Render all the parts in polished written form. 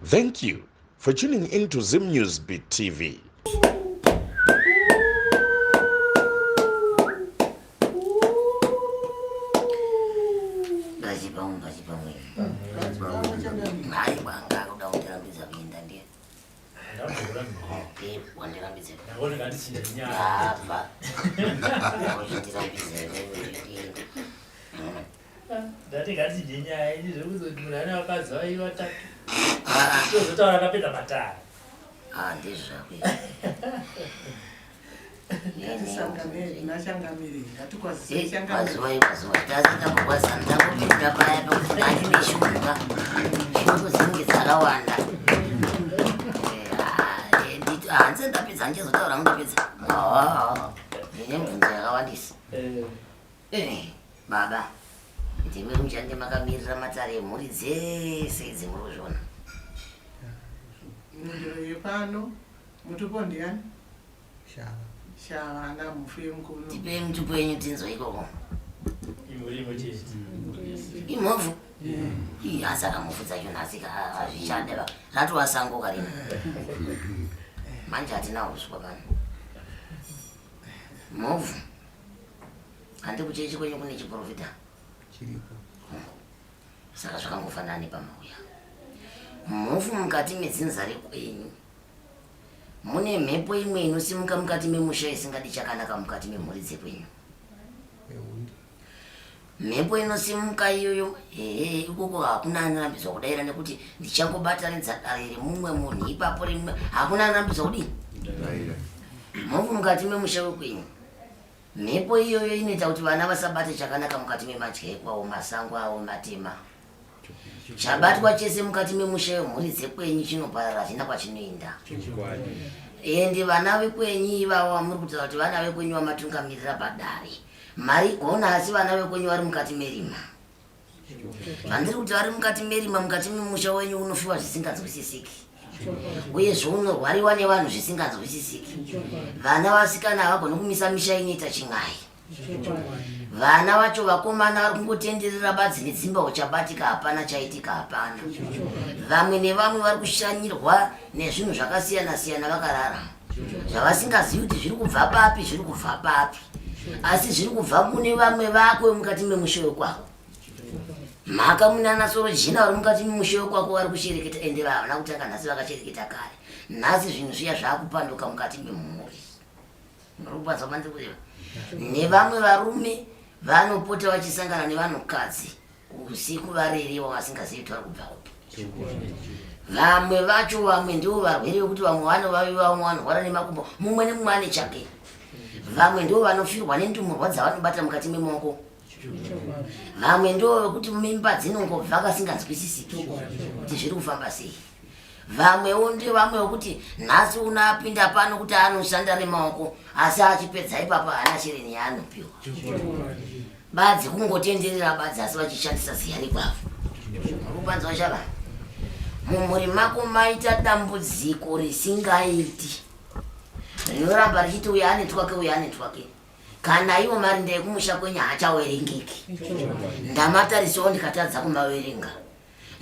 Thank you for tuning in to Zim News Beat TV. Ndati ngatidye nyaya ini zvekuzoti munhu ane vakadzi vairi vatatu tozotaura akapedza matare. Ah, ndizvo zvako kwaziwai kwaziwai tasingambokwazana tangopindura paya pekuti ndandine shunga shungu dzinenge dzakawanda hanzi ndapedza handichazotaura hangu ndapedza ndine mibvunzo yakawandisa Eh, baba ndimi muchange makamirira matare emhuri dzese idzi muri kuzviona. Mhinduro yepano mutupo ndiani? Shava. Shava ana mhufu yemukono. Tipei mutupo yenyu tinzwe ikoko. Imhuri imwe chete. Imhofu. Ii asi akamhofu dzacho nhasi ka hazvichade ba. Ratova sango karino. Manje hatina huswa pano. Mhofu. Handi kuchechi kwenyu kune chiprofita? Chiriko. Saka zvakangofanana nepamauya. Mhofu mukati medzinza rekwenyu mune mhepo imwe inosimuka mukati memusha isingadi chakanaka mukati memhuri dzekwenyu. Mhepo inosimuka iyoyo ehe ikoko hakuna anorambidzwa kudaira nekuti ndichangobatanidza dare remumwe munhu ipapo rimwe hakuna anorambidzwa kudii? Mhofu mukati memusha wekwenyu. Mhepo iyoyo inoita kuti vana vasabate chakanaka mukati memadya ekwawo, masango avo matema. Chabatwa chese mukati memusha wemhuri dzekwenyu chinoparara hachina kwachinoenda. Ende vana vekwenyu ivavo vamuri kutaura kuti vana vekwenyu vamatungamirira padare marigona asi vana vekwenyu vari mukati merima. Zvandiri kuti vari mukati merima mukati memusha wenyu unofiwa zvisinganzwisisiki uye zvounorwariwa nevanhu zvisinganzwisisiki. Vana vasikana havagoni kumisa misha inoita chin'ai. Vana vacho vakomana vari kungotenderera badzi nedzimba uchabatika hapana chaitika hapana. Vamwe nevamwe vari kushanyirwa nezvinhu zvakasiyana siyana vakarara zvavasingazivi kuti zviri kubva papi zviri kubva papi asi zviri kubva mune vamwe vako vemukati memusha wekwako mhaka mune anasorojina vari mukati memusha wekwako vari kushereketa ende havana kutanga nhasi vakashereketa kare nhasi zvinhu zviya zvakupanduka mukati memhuri murikupanzwa mandiri kureva nevamwe varume vanopota vachisangana nevanhukadzi Usiku varere wavasingazivi kuti vari kubva kupi. Vamwe vacho vamwe ndivo varwere vekuti vamwe vanovaviva vamwe vanorwara nemakumbo mumwe nemumwe ane chake. Vamwe ndivo vanofirwa nendumurwa dzavanobata mukati memaoko. Vamwe ndivo vekuti mimba dzinongobva kasinganzwisisiki kuti zviri kufamba sei. Vamwewo ndevamwe vekuti nhasi uno apinda pano kuti anoshanda nemaoko asi achipedza ipapo haana shereni yaanopiwa. Badzi kungotenderera badzi asi vachishandisa ziya rekwavo. Kupanzwa shava. Mumhuri mako maita dambudziko risingaiti. Rinoramba richiti uyo ane twake uyo ane twake. Kana iwo marinda ekumusha kwenyu haachawerengeki. Ndamatarisawo ndikatadza kumaverenga.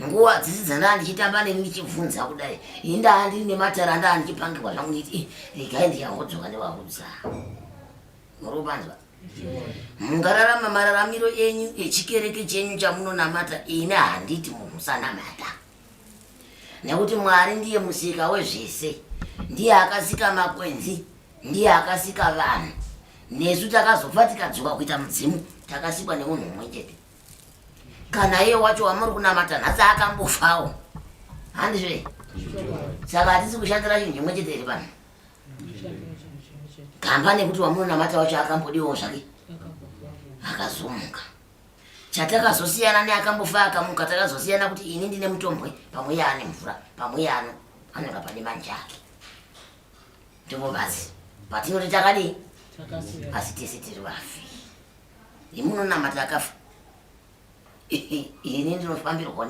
Nguva dzese dzandaa ndichitamba neni ndichibvunza kudai. Ini ndaa ndiri nematara ndaa ndichipangirwa zvangu ndichiti regai ndichangodzoka ndovaudza. Murupanzwa. Mungararama mararamiro enyu echikereke chenyu chamunonamata ini handiti munhu musanamata. Nekuti Mwari ndiye musika wezvese. Ndiye akasika makwenzi, ndiye akasika vanhu. Nesu takazofa tikadzoka kuita mudzimu, takasikwa nemunhu mumwe chete. Kana iye wacho wamuri kunamata nhasi akambofawo. Handizve? Saka hatisi kushandira chinhu chimwe chete here pano? Gamba nekuti wamunonamata wacho akambodiwawo zvake akazomuka. Chatakazosiyana neakambofa akamuka takazosiyana kuti ini ndine mutombwe pamwe iye ane mvura pamwe iye ano anorapa nemanje ake. Ndipo basi patinoti takadii asi tese tiri vafi. Imunonamata akafa ini ndinofambirwa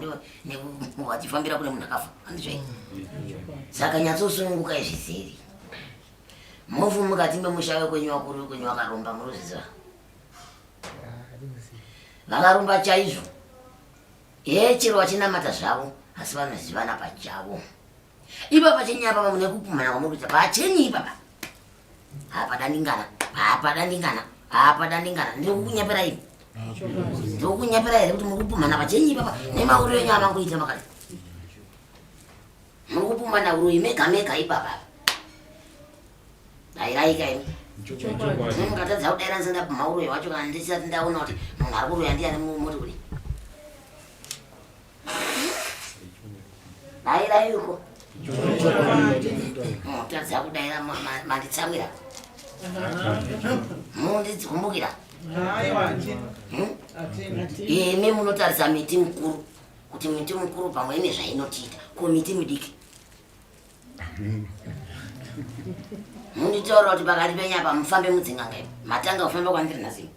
vachifambira kune munhu akafa handizvo saka nyatsosununguka izvizeri mofu mukati memusha wekwenyu vakuru vekwenyu vakaromba murozviziva vakaromba chaizvo ee chero vachinamata zvavo Asi vanozivana pachavo. Ipapa chenyu apa mune kupumhana kwamuri kuita pachenyu ipapa. Apa dandingana, apa dandingana, apa dandingana. Ndiri kukunyepera ini. Ndiri kukunyepera here kuti muri kupumhana pachenyu ipapa nemauriro enyu amangoita makare. Muri kupumhana uroyi mega mega ipapa. Dairai kaini. Mungatadza kudaira ndisati ndapumha uroyi wacho kana ndisati ndaona kuti munhu ari kuroya ndiyani moti kudii. Dairai uko. Motadza kudaira manditsamwira. Munondikumbukira. Hmm? Imi munotarisa miti mukuru kuti miti mukuru pamwe ine zvainotiita ko miti midiki munditaura kuti pakati penyu apa mufambe mudzin'anga imi matanga kufamba kwandiri nhasi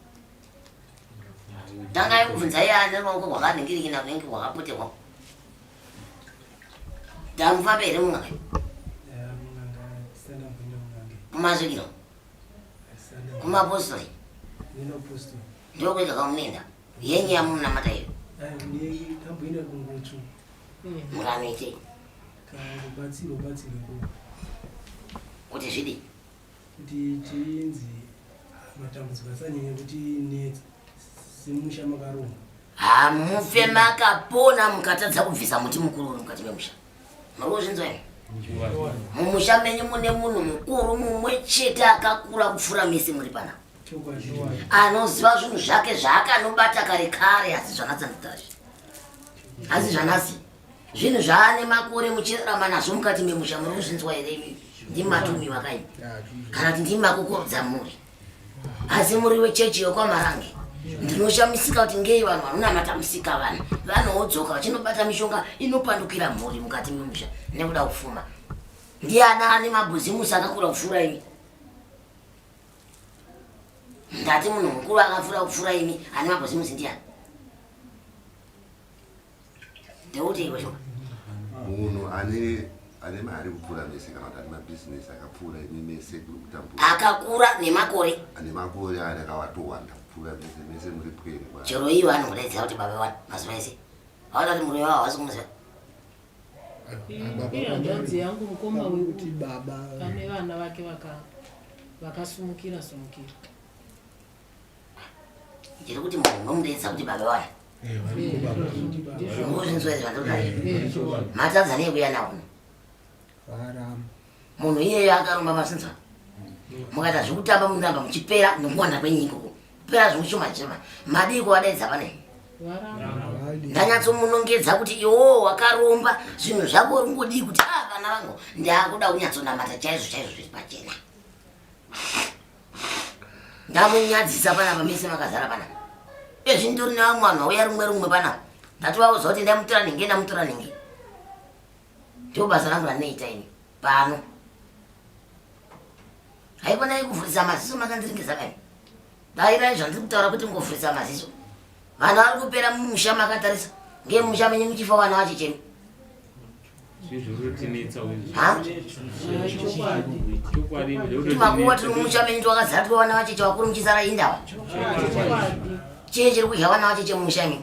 tangai kubvunza iye ane ruoko rwakanhingirikina runenge rwakaputirwa tamufambe here mun'anga imi kumasvikiro kumapostori ndokuita kwamunoenda yenyu yamunamata iyo mukanoitei Kubatsirwa batsirwa ikoko. Kuti zvidii? Kuti chinzi matambudziko asanyanya kuti netsa semusha makaromba. Hamufe makapona mukatadza kubvisa muti mukuru uri mukati memusha. Muri kuzvinzwa here? Mumusha menyu mune munhu mukuru mumwe chete akakura kupfuura mese muri pana. Anoziva zvinhu zvake zvaakanobata kare kare asi zvanatsanzitazvi. Asi zvanasi. Zvinhu zvaane makore muchirarama nazvo mukati memusha muri kuzvinzwa here imi? Ndimi matumiwa kaimi kana kuti ndimi makukurodza mhuri asi muri wechechi yokwaMarange. Ndinoshamisika kuti ngei vanhu vanonamata musika vanhu vanoodzoka vachinobata mishonga inopandukira mhuri mukati memusha nekuda kupfuma. Ndiana ane mabhuzimusi akakura kupfuura imi? Ndati munhu mukuru akapfuura kupfuura imi ane mabhuzimusi ndiani? Ndeuti iwe shuwa. Munhu ane ane mari kupfuura mese kana kuti ane mabhizinesi akapfuura imi mese kuri kutambura. Akakura nemakore. Ane makore ane akawatowanda kupfuura mese mese muri pwere. Chero iwe anongodaidzira kuti baba wani mazuva ese. Hauna kuti murume wavo havasi kumuziva. Ihanzvadzi yangu mukoma kuti baba ane vana vake vakasumukira sumukira. Ndiri kuti munhu unomudeedza kuti baba wani. Ndozvinzwa izvi zvandiri Matadza nei kuya nawo? Munhu iyeyo akaromba masinzwa. Mukaita zvekutamba munoramba muchipera nekuwanda kwenyu ikoko. Kupera zvekuchuma chema. Madii kuvadaidza pane? Ndanyatsomunongedza kuti iwowo wakaromba zvinhu zvako uri kungodii kuti ah vana vangu ndakuda kunyatsonamata chaizvo chaizvo zviri pachena. Ndamunyadzisa panapa mese makazara panapa. Ezvi ndori nevamwe vanhu vauya rumwe rumwe panapa. Ndatovaudza kuti ndamutora nhingi ndamutora nhingi. Ndiro basa rangu randinoita ini pano. Haikonai kuvhurisa maziso makandiringisa kani. Dairai zvandiri kutaura kuti ngovhurisa maziso. Vana vari kupera mumusha makatarisa. Nge musha menyu muchifa vana vachichema. Tumakuva tiri mumusha menyu twakazara twevana vacheche vakuru muchisara indawa. Chii chiri kudya vana vacheche mumusha menyu?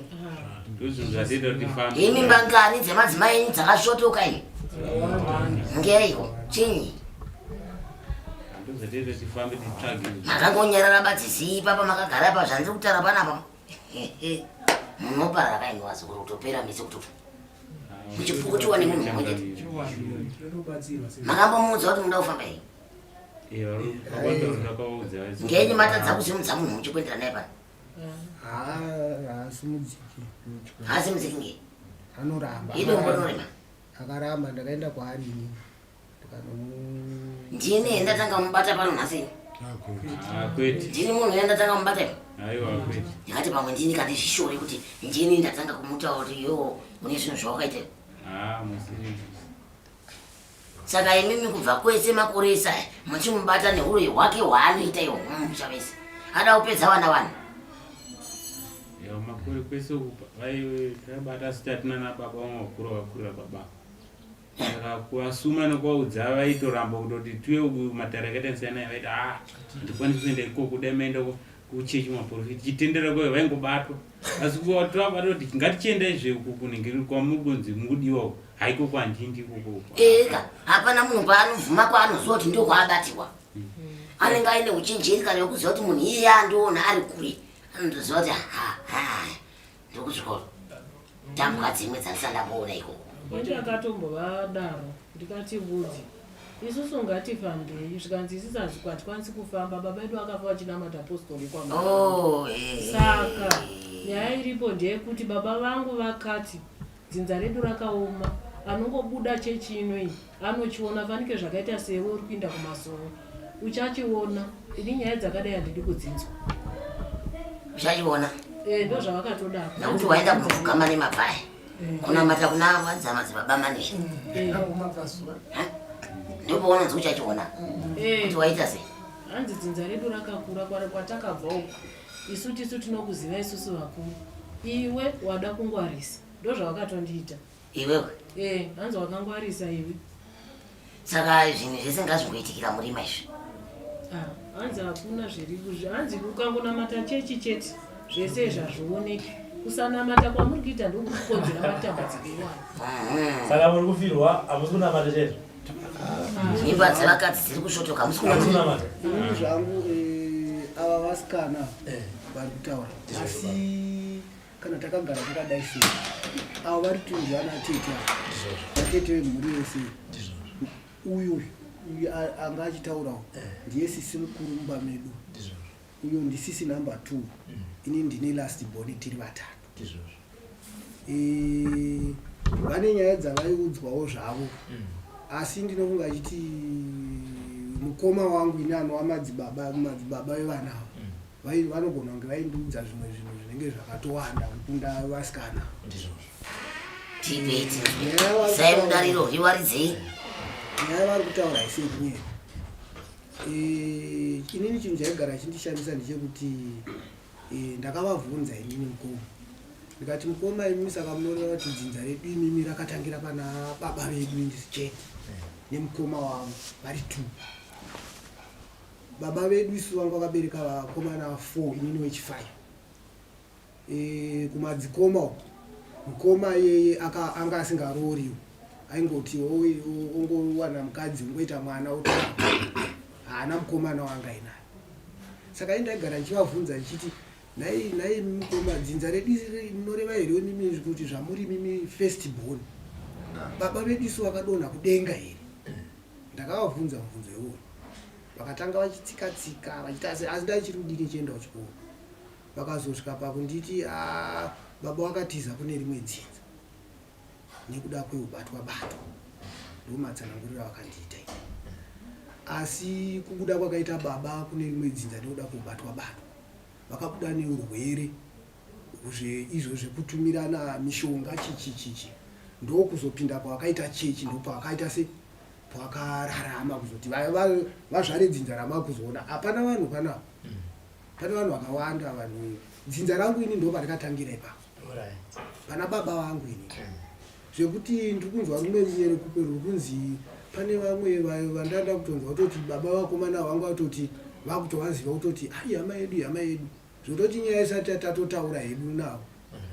Imi mbangani dzemadzimai enyu dzakasvotoka imi? Ngeiko? Chinyi? Makangonyarara badzisii ipapa makagara pa zvandiri kutaura panapa. Munoparara kaini wazukuru kutopera misi kutofa. Muchipukutiwa nemunhu mumwe chete. Makambomuudza kuti munoda kufamba here? Ngenyi matadza kusimudza munhu muchikuendera naye pano? Haasimudziki. Haasimudziki ngei? Anoramba. Idombo rinorema. Akaramba ndakaenda kwaari ini. Ndini ndatanga kumubata pano nhasi. Ndini munhu yandatanga kumubata iwe. Ndikati pamwe ndini kandi zvishore kuti ndini ndatanga kumutaura kuti yo une zvinhu zvawakaita. Saka imimi kubva kwese makore ese aya muchimubata nehuroyi hwake hwaanoita iwo mumusha vese. Ada kupedza vana vanhu. Makore kwese uku vaive takabata asi tatina nababa vamwe vakuru vakakurira baba. Saka kuvasuma nekuvaudza vaitoramba kutoti tuye uku matare akaita siyana vaiti ah handikwanisi kuenda ikoko dai maenda uko. kuchechi maprofita chitendera kwayo vaingobatwa asi kuvatovabata kuti ngatichiendai zve uku kunenge kwamuri kunzi mukudiwa uku haiko kwandindi ikoko Eka hapana munhu paanobvuma kwaanoziva kuti ndio kwaabatiwa. Anenge aine uchenjeri kana wekuziva kuti munhu iyeye andiona ari kure anotoziva kuti ha ha ndokusvika tambwa dzimwe dzandisati ndamboona ikoko. Kuti akatombovadaro ndikati vhudzi isusu ngatifambei zvikanzi isusu hatikwanisi kufamba baba edu akafa vachinamata postori kwama Oh, eh. Saka nyaya iripo ndeyekuti baba vangu vakati dzinza redu rakaoma anongobuda chechi ino iyi anochiona fanike zvakaita sewe uri kuinda kumasowe uchachiona ini nyaya dzakadai handidi kudzinzwa. Uchachiona. Eh, ndo zvavakatodaro. Nekuti waenda kunopfugama nemabvaya kunamata kuna vanza madzibaba manuel. Kumabvazuva. Ndopaunonzi uchachiona kuti waita sei. Hanzi dzinza redu rakakura kwatakabva uku isu tisu tinokuziva isusu vakuru iwe wada kungwarisa ndo zvavakatondiita. Iwewe. Eh, hanzi wakangwarisa iwe. Saka zvinhu zvese ngazvingoitikira murima izvi. Ah, hanzi hakuna zviri hanzi ukangonamata chechi chete zvese izvi hazvioneki kusanamata kwamuri kuita ndokukonzera matambudziko iwayo. Saka muri kufirwa hamusi kunamata chaizvo. Mimba dzevakadzi dziri kusvotoka hamusi kunamata. Inini zvangu ava vasikana vari kutaura asi kana takagara takadai sei avo vari tunzi vana tete ava vatete vemhuri yose uyu uyu anga achitaurawo ndiye sisi mukuru mumba medu uyo ndisisi number 2 ini ndine last born tiri vatatu. Vane nyaya dzavaiudzwawo zvavo asi ndinofunga achiti mukoma wangu ini anova madzibaba madzibaba vevana ava vanogona kunge vaindiudza zvimwe zvinhu zvinenge zvakatowanda kukunda vasikana. Tipei tinzwe sai mudariro riwaridzei. Nyaya vari kutaura haisi yekunyera. Inini chinhu chaigara chindishamisa ndechekuti ndakavabvunza inini mukoma ndikati mukoma imimi saka munoreva kuti dzinza redu imimi rakatangira pana baba vedu indisi chete nemukoma wavo vari two baba vedu isu vangu vakabereka vakomana 4 inini wechi5. Kumadzikoma uku mukoma iyeye anga asingarooriwo aingoti ongowana mukadzi ongoita mwana otorapa haana mukomana wanga ainaye. Saka ini ndaigara ndichivabvunza ndichiti nhai nhai mukoma dzinza redu iri munoreva here imimi kuti zvamuri imimi first born baba vedu isu vakadonha kudenga here? Ndakavabvunza mubvunzo iwoyo vakatanga vachitsika tsika vachita asi ndaichiri kudini chienda kuchikoro vakazosvika pakunditi "Ah, baba vakatiza kune rimwe dzinza nekuda kweubatwa batwa." Ndomatsananguriro avakandiita ini asi kubuda kwakaita baba kune rimwe dzinza nekuda kweubatwa batwa vakabuda neurwere izvo zvekutumirana mishonga chichi chichi ndokuzopinda kwavakaita chechi ndopavakaita se pavakararama kuzoti vazvare dzinza ramakuzoona hapana vanhu panapa pane vanhu vakawanda vanhu dzinza rangu ini ndo parikatangira ipapo pana baba vangu ini zvekuti ndiri kunzwa rumwe runyerekupe ruri kunzi pane vamwe vandanda kutonzwa kutoti baba vakomana vangu vatoti vakutovaziva kutoti ai hama yedu hama yedu zvototi nyaya isati tatotaura hedu navo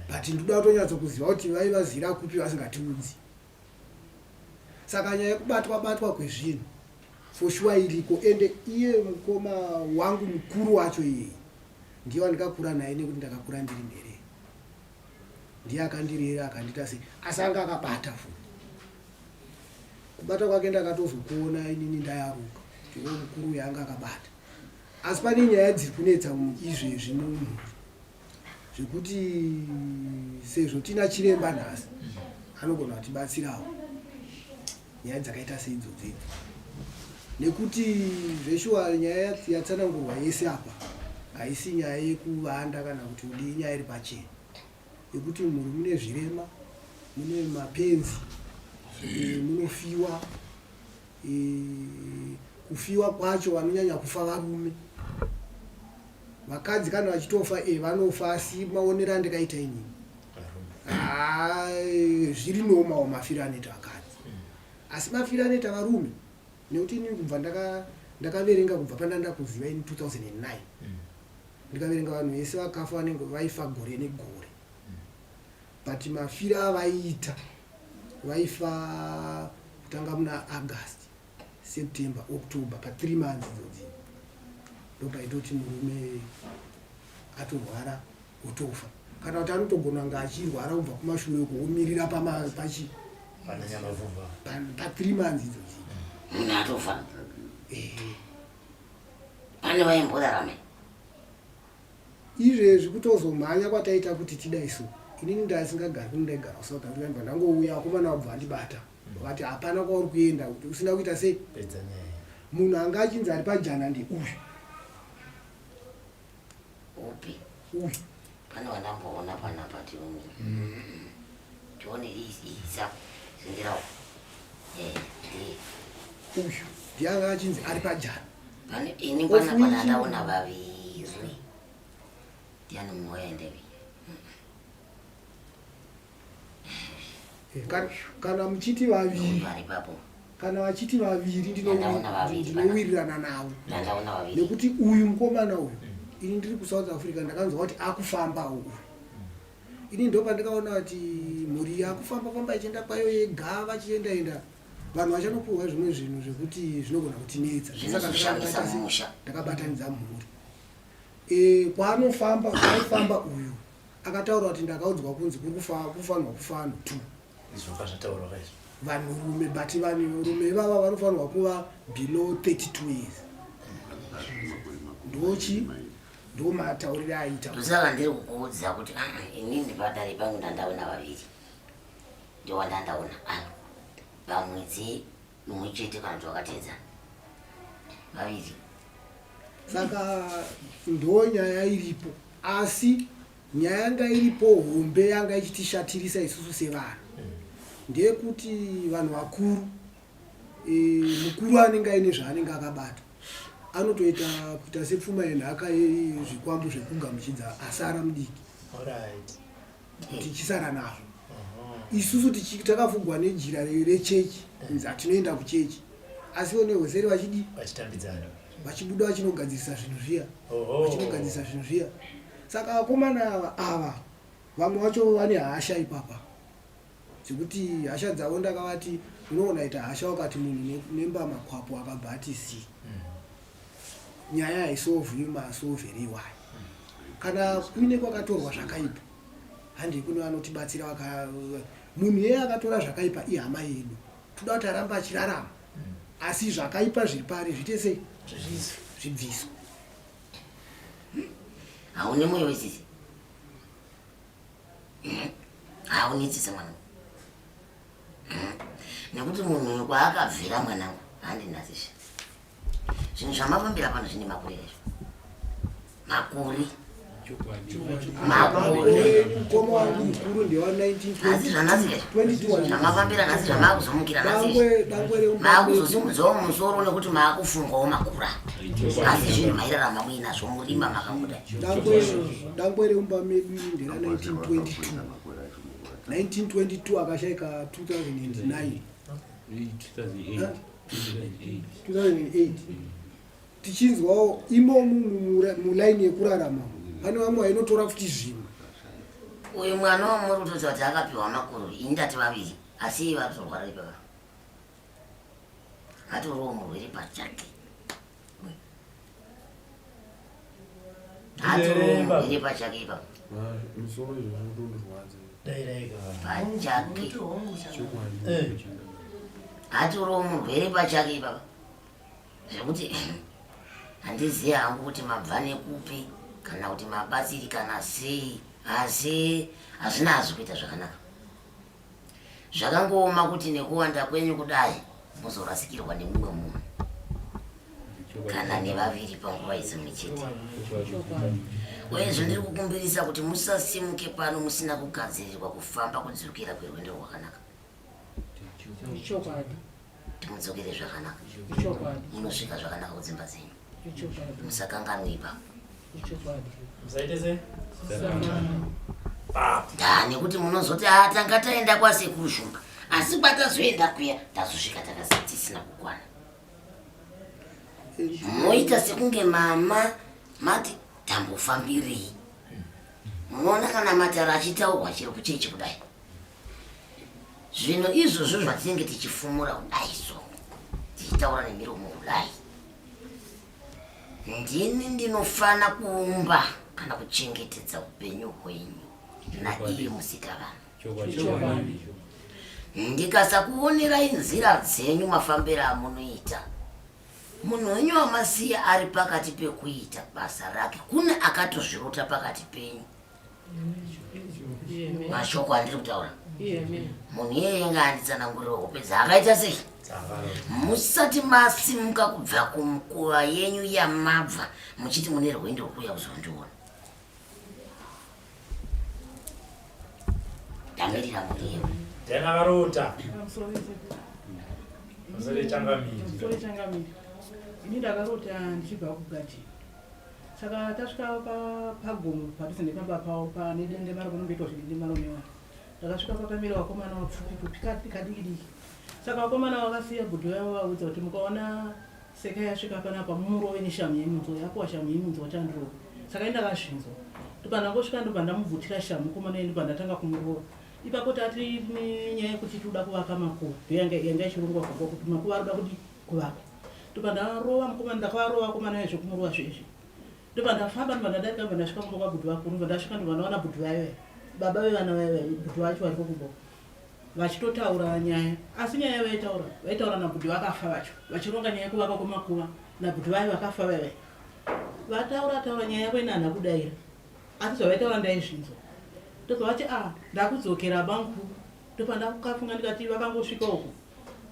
but ndinoda kutonyatso kuziva kuti vaivazira kupi vasingatiudzi. Saka nyaya yekubatwa batwa kwezvinhu for sure iriko ende iye mukoma wangu mukuru wacho iyeye ndiye wandikakura naye nekuti ndakakura ndiri nherera ndiye akandirera akandiita sei asi anga akabata futi kubata kwake ndakatozokuona inini ndayaruka kuti uyo mukuru uyo anga akabata asi pane nyaya dziri kunetsa izvezvi mumhuri zvekuti sezvo tina chiremba nhasi anogona kutibatsirawo nyaya dzakaita seidzodzo idzi nekuti zveshuwa nyaya yatsanangurwa yese apa haisi nyaya yekuvanda kana kuti kudii nyaya iri pachena yekuti mhuri mune zvirema mune mapenzi munofiwa kufiwa kwacho vanonyanya kufa varume vakadzi kana vachitofa vanofa asi maonero andikaita inini zviri nomawo mafiro anoita vakadzi asi mafiro anoita varume nekuti inini kubva ndakaverenga kubva pandanda kuziva in 2009. Ndikaverenga vanhu vese vakafa vanenge vaifa gore negore. But mafiro avaiita vaifa kutanga muna August, September, October pa 3 months idzodzi ndopaitoti murume atorwara otofa kana kuti anotogona kunge achirwara kubva kumashure uko omirira pachi pa 3 months idzodzi munhu atofa pane vaimborarama Izvezvi kutozomhanya kwataita kuti tidai so inini ndasingagari kuno ndaigara kuSouth Africa ndibva ndangouya vakomana vabva vandibata vakati hapana kwauri kuenda kuti usina kuita sei Pedza nyaya. munhu anga achinzi ari pajana ndeuyu Upi? uyu Pane wandamboona panapa tione. Tione isa zindirawo. Eh, ndiye. Uyu ndiye anga achinzi ari pajana. Pane ini kwana kwana ndaona vaviri. Ndiani mumwe waendepi? Eh, kana muchiti vaviri kana vachiti vaviri ndinowirirana navo nekuti uyu mukomana uyu ini ndiri kusouth africa ndakanzwa kuti akufambawo uyu ini ndopandikaona kuti mhuri yakufamba famba ichienda kwayo yega vachienda enda vanhu vachanopuhwa zvimwe zvinhu zvekuti zvinogona kutinetsa Zvinozoshamisa musha. Ndakabatanidza mhuri e, kwaanofamba kwaifamba uyu akataura kuti ndakaudzwa kunzi kuri kufanirwa kufa vanhu two vanhurume but vanhurume ivava vanofanirwa kuva below 32 years ndochi ndomataurire aita ndosaka ndiri kukuudza kuti ah, inini padare pangu ndandaona vaviri ndowandandaona ah, pamwedzi mumwe chete kana kuti wakateedzana vaviri saka ndo nyaya iripo asi nyaya yanga iripo hombe yanga ichitishatirisa isusu sevanhu ndeyekuti vanhu vakuru e, mukuru anenge aine zvaanenge akabata anotoita kuita sepfuma yenhaka yezvikwambo zvekugamuchidza asara mudiki kuti chisara nazvo isusu takafugwa nejira rechechi kunzi hatinoenda kuchechi asi ivo nehoseri vachidii vachitambidzana vachibuda vachinogadzirisa zvinhu zviya vachinogadzirisa zvinhu zviya saka vakomana ava ava vamwe vacho vane hasha ipapa dzekuti hasha dzavo ndakavati unoona ita hasha wakati munhu nembama kwapo akabva ati zii nyaya haisovhi masovhere iwayo kana kuine kwakatorwa zvakaipa handei kune vanotibatsira vaka munhu iyeye akatora zvakaipa ihama yedu toda kuti arambe achirarama asi zvakaipa zviri pari zviite sei zvibviswe haune moyo wetsitsi haune tsitsi mwanangu nekuti munhu uyu kwaakabvira mwanangu handinasisha zvinhu zvamafambira pano zvine makore izvo makore makore mukoma wangu mukuru ndewa 19 asi zvanhasi 22 zvamafambira nhasi zvamaakuzomukira nhasi maakuzosimudzawo musoro nekuti maakufungawo makura asi zvinhu mairarama muinazvo murima makangoda dangwe reumba medu iri ndera 1922 1922 akashaika 2009 2008 2008 tichinzwawo imomu mulaini yekurarama pane vamwe vainotora futi zvimwe uyu mwana wamuri kutoti vati akapiwa makuru ini ndati vaviri asi iye vatorwara ipapa atoriwo murwere pachake atoriwo murwere pachake ipapa musoro izvo zvinotondorwadza pachake atoriwo murwere pachake ipapa zvekuti handizivi hangu kuti mabva nekupi kana kuti mabatsiri kana sei asi hazvina hazvi kuita zvakanaka Zvakangooma kuti nekuwanda kwenyu kudai muzorasikirwa nemumwe munhu kana nevaviri panguva idzimwe chete. Uyezve ndiri kukumbirisa kuti musasimuke pano musina kugadzirirwa kufamba kudzokera kwerwendo rwakanaka. Ichokwadi. Timudzokere zvakanaka. Ichokwadi. Munosvika zvakanaka kudzimba dzenyu. Ichokwadi. Musakanganwe ipapo. Ichokwadi. Musaite sei? Ndaa nekuti munozoti ah tanga taenda kwasekuru Shumba asi kwatazoenda kuya tazosvika takasi tisina kukwana. Moita sekunge mama mati Tambofambirei? Munoona kana matare achitaurwa chero kuchechi kudai. Zvino izvozvo zvatinenge tichifumura kudai so tichitaura nemiromo kudai. Ndini ndinofana kuumba kana kuchengetedza upenyu hwenyu naiye musikavanhu. Ndikasakuonerai nzira dzenyu mafambiro amunoita munhu wenyu wamasiya ari pakati pekuita basa rake kune akatozvirota pakati penyu mashoko andiri kutaura munhu iyeye ngaanditsanangurire hope dzaakaita sei musati masimuka kubva kumukova yenyu yamabva muchiti mune rwendo rwekuuya kuzondiona ndamirira muriwo Tena varota. Musoro changamire. Musoro changamire. Ini ndakarota ndichibva kugadheni. Saka tasvika pagomo padhuze nepamba pavo pane dendemaro panomboitwa zvedendemaro nevanhu. Ndakasvika pakamira vakomana vapfupi pfupi kadiki diki. Saka vakomana vakasiya bhudhi vavo vaudza kuti mukaona Seka yasvika panapa mumurove neshamhu yemunzwa yapuwa shamhu yemunzwa chandirova saka ini ndakazvinzwa ndobva ndangosvika ndobva ndamubvutira shamhu mukomana iye ndobva ndatanga kumurova ipapo tati nenyaya yekuti tinoda kuvaka makuva ndoyanga yanga ichirongwa kuvakwa kuti makuva arikuda kudi kuvakwa ndobva ndarova mukomana ndakavarova vakomana vaye zvekumurova zvezvi ndobva ndafamba ndobva ndadarika ndobva ndasvika kumba kwabhudhi vakuru ndobva ndasvika ndobva ndawana bhudhi vaye baba vevana vaye bhudhi vacho variko kumba vachitotaura nyaya asi nyaya yavaitaura vaitaura nabhudhi vakafa vacho vachironga nyaya yekuvakwa kwemakuva nabhudhi vaye vakafa vaive vataura taura nyaya yavo ina hana kudaira asi zvavaitaura ndaizvinzwa ndobva vati a ah, ndakudzokera bamukuru ndopandakafunga ndikati vakangosvika uku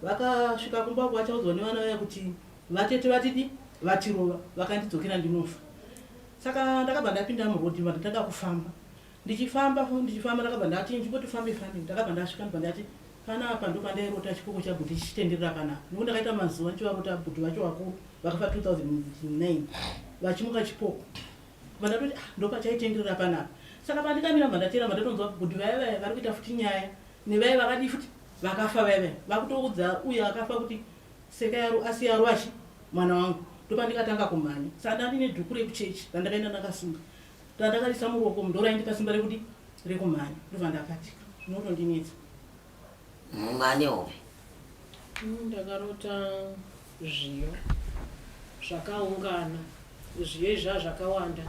vakasvika kumba uku vachaudzwa nevana vaya kuti vatete vatidi vatirova vakandidzokera ndinofa saka ndakabva ndapinda murodhi ndatanga kufamba Ndichifamba ndichifamba ndakabva ndati ndichingoti fambe fambe ndakabva ndasvika ndobva ndati panapa ndopandairota chipoko chabhuti chichitenderera panapa nekuti ndakaita mazuva ndichivarota bhuti vacho vakuru vakafa 2009 vachimuka chipoko bva ndatoti ah, ndopachaitenderera panapa saka pandikamira bva ndatera bva ndatonzwa bhuti vaya vaya vari kuita futi nyaya nevaya vakadii futi vakafa vaya vaya vakutoudza uyo akafa kuti seka yaro asi yarovachi mwana wangu ndopandikatanga kumhanya saka ndandine dhuku rekuchechi randakaenda ndakasunga Randakaisa muruoko ndoraindipa simba rekudi rekumhanya ndobva ndakatika zvinotondinetsa. Mumwe ane hope. Ndakarota zviyo zvakaungana zviyo izvi zvakawanda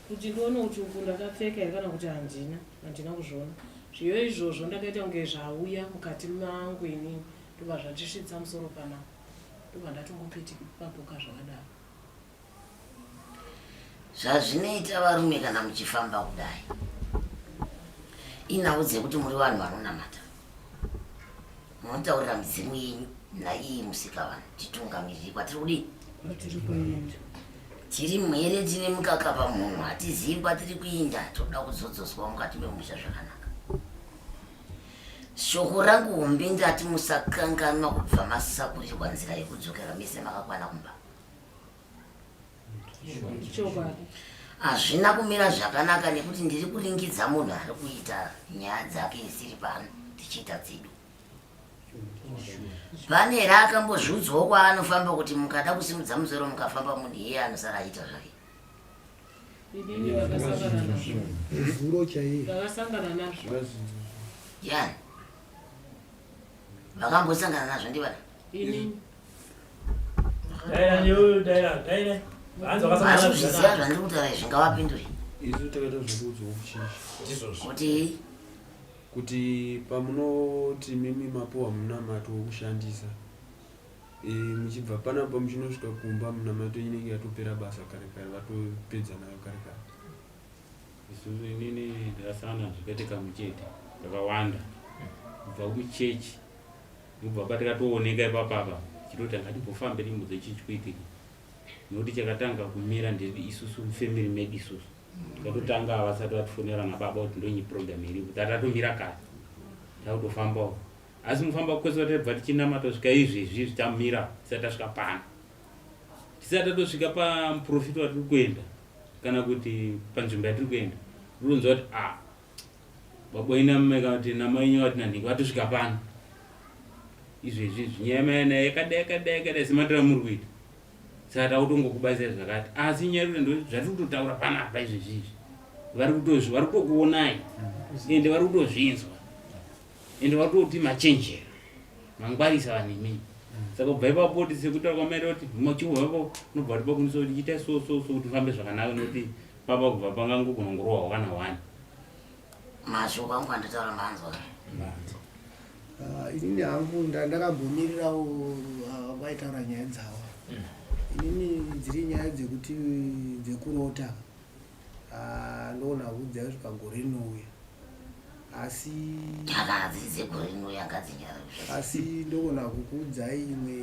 kuti ndione kuti uku ndakapfeka here kana kuti handina handina kuzviona zviyo izvozvo ndakaita kunge zvauya mukati mangu inini ndobva zvatisvitsa musoro panapa ndobva ndatongopetika ipapoka zvakadaro Zvazvinoita varume kana muchifamba kudai inhau dzekuti muri vanhu vanonamata munotaurira midzimu yenyu naiyi musikavanhu titungamiriri kwatiri kudii tiri mhere tine mukaka pamunhu hatizivi kwatiri kuinda toda kuzodzoswa mukati memusha zvakanaka shoko rangu hombe ndati musakanganwa kubva masakurirwa nzira yekudzokera mese makakwana kumba Hazvina kumira zvakanaka nekuti ndiri kuringidza munhu ari kuita nyaya dzake isiri pano tichiita dzedu. Pane here akambozviudzwawo kwaanofamba kuti mukada kusimudza musoro mukafamba munhu iye anosara achiita zvake? Zuro chaiye. Ndakasangana nazvo. Yani. Vakambosangana nazvo ndivana? Inini. Asi kuzviziva zvandiri kutaura izvi ngavapindure. Isu takaita zvekuudzwa kuchechi. Kuti kuti pamunoti mimi mapuwa munamato wokushandisa e, muchibva panapa muchinosvika kumba munamato inenge yatopera basa kare kare vatopedza nayo kare kare. Isusu inini ndakasangana nazvo kwete kamwe chete kakawanda kubva kuchechi Ndobva patakatooneka ipapa apa tichitoti ngatimbofambe timbodze chii chikuitika nekuti chakatanga kumira ndiri isusu mufamily medu isusu tikatotanga vasati vatifonera nababa kuti ndonyi program iripo tatatomira kare takutofambawo asi mufamba kwese kwataibva tichinamata kusvika izvezvi izvi tamira tisati tasvika pano tisati tatosvika pamuprofita watiri kuenda kana kuti panzvimbo yatiri kuenda rinonzwa kuti a ah, Baba namai kana kuti namai wenyu vati nanhingi vatosvika pano izvezvi izvi nyaya mayana yakadai yakadai yakadai sematira muri kuita Saka takutongokubatsirai zvakati asi nyaya yekuti ndo zvatiri kutotaura panapa izvezvi izvi vari kutozvi vari kutokuonai ende vari kutozvinzwa ende vari kutoti machenjera mangwarisa vanhu imii. Saka kubva ipapo ti sekutaura kwamaita kuti machibva ipapo unobva kuti pakunisa kuti chitai so so so kuti ufambe zvakanaka nekuti papa kubva pangangogona kungorohwa kana one. Mashoko angu andataura manzwa. Ah, inini hangu ndakambomirirawo ah, vaitaura nyaya dzavo. Inini dziri nyaya dzekuti dzekurota ah, ndoona kuudzai kusvika gore rinouya asi Hadzisi dzegore rinouya ngadzinyara. Asi ndogona kukuudzai imwe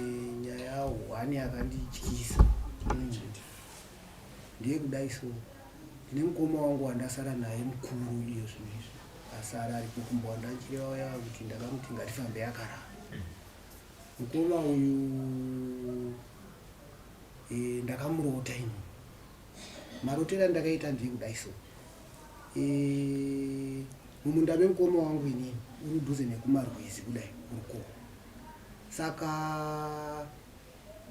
nyaya hwani yakandityisa ndeyekudai so ndine mukoma wangu wandasara naye mukuru iyo zvinhu izvi asara aripo kumba wandachireva uya kuti ndakamuti ngatifambe akarara mukoma uyu e, ndakamurota ini marotero andakaita ndeyekudai so e, mumunda memukoma wangu inini uri dhuze nekumarwizi kudai kurukoho saka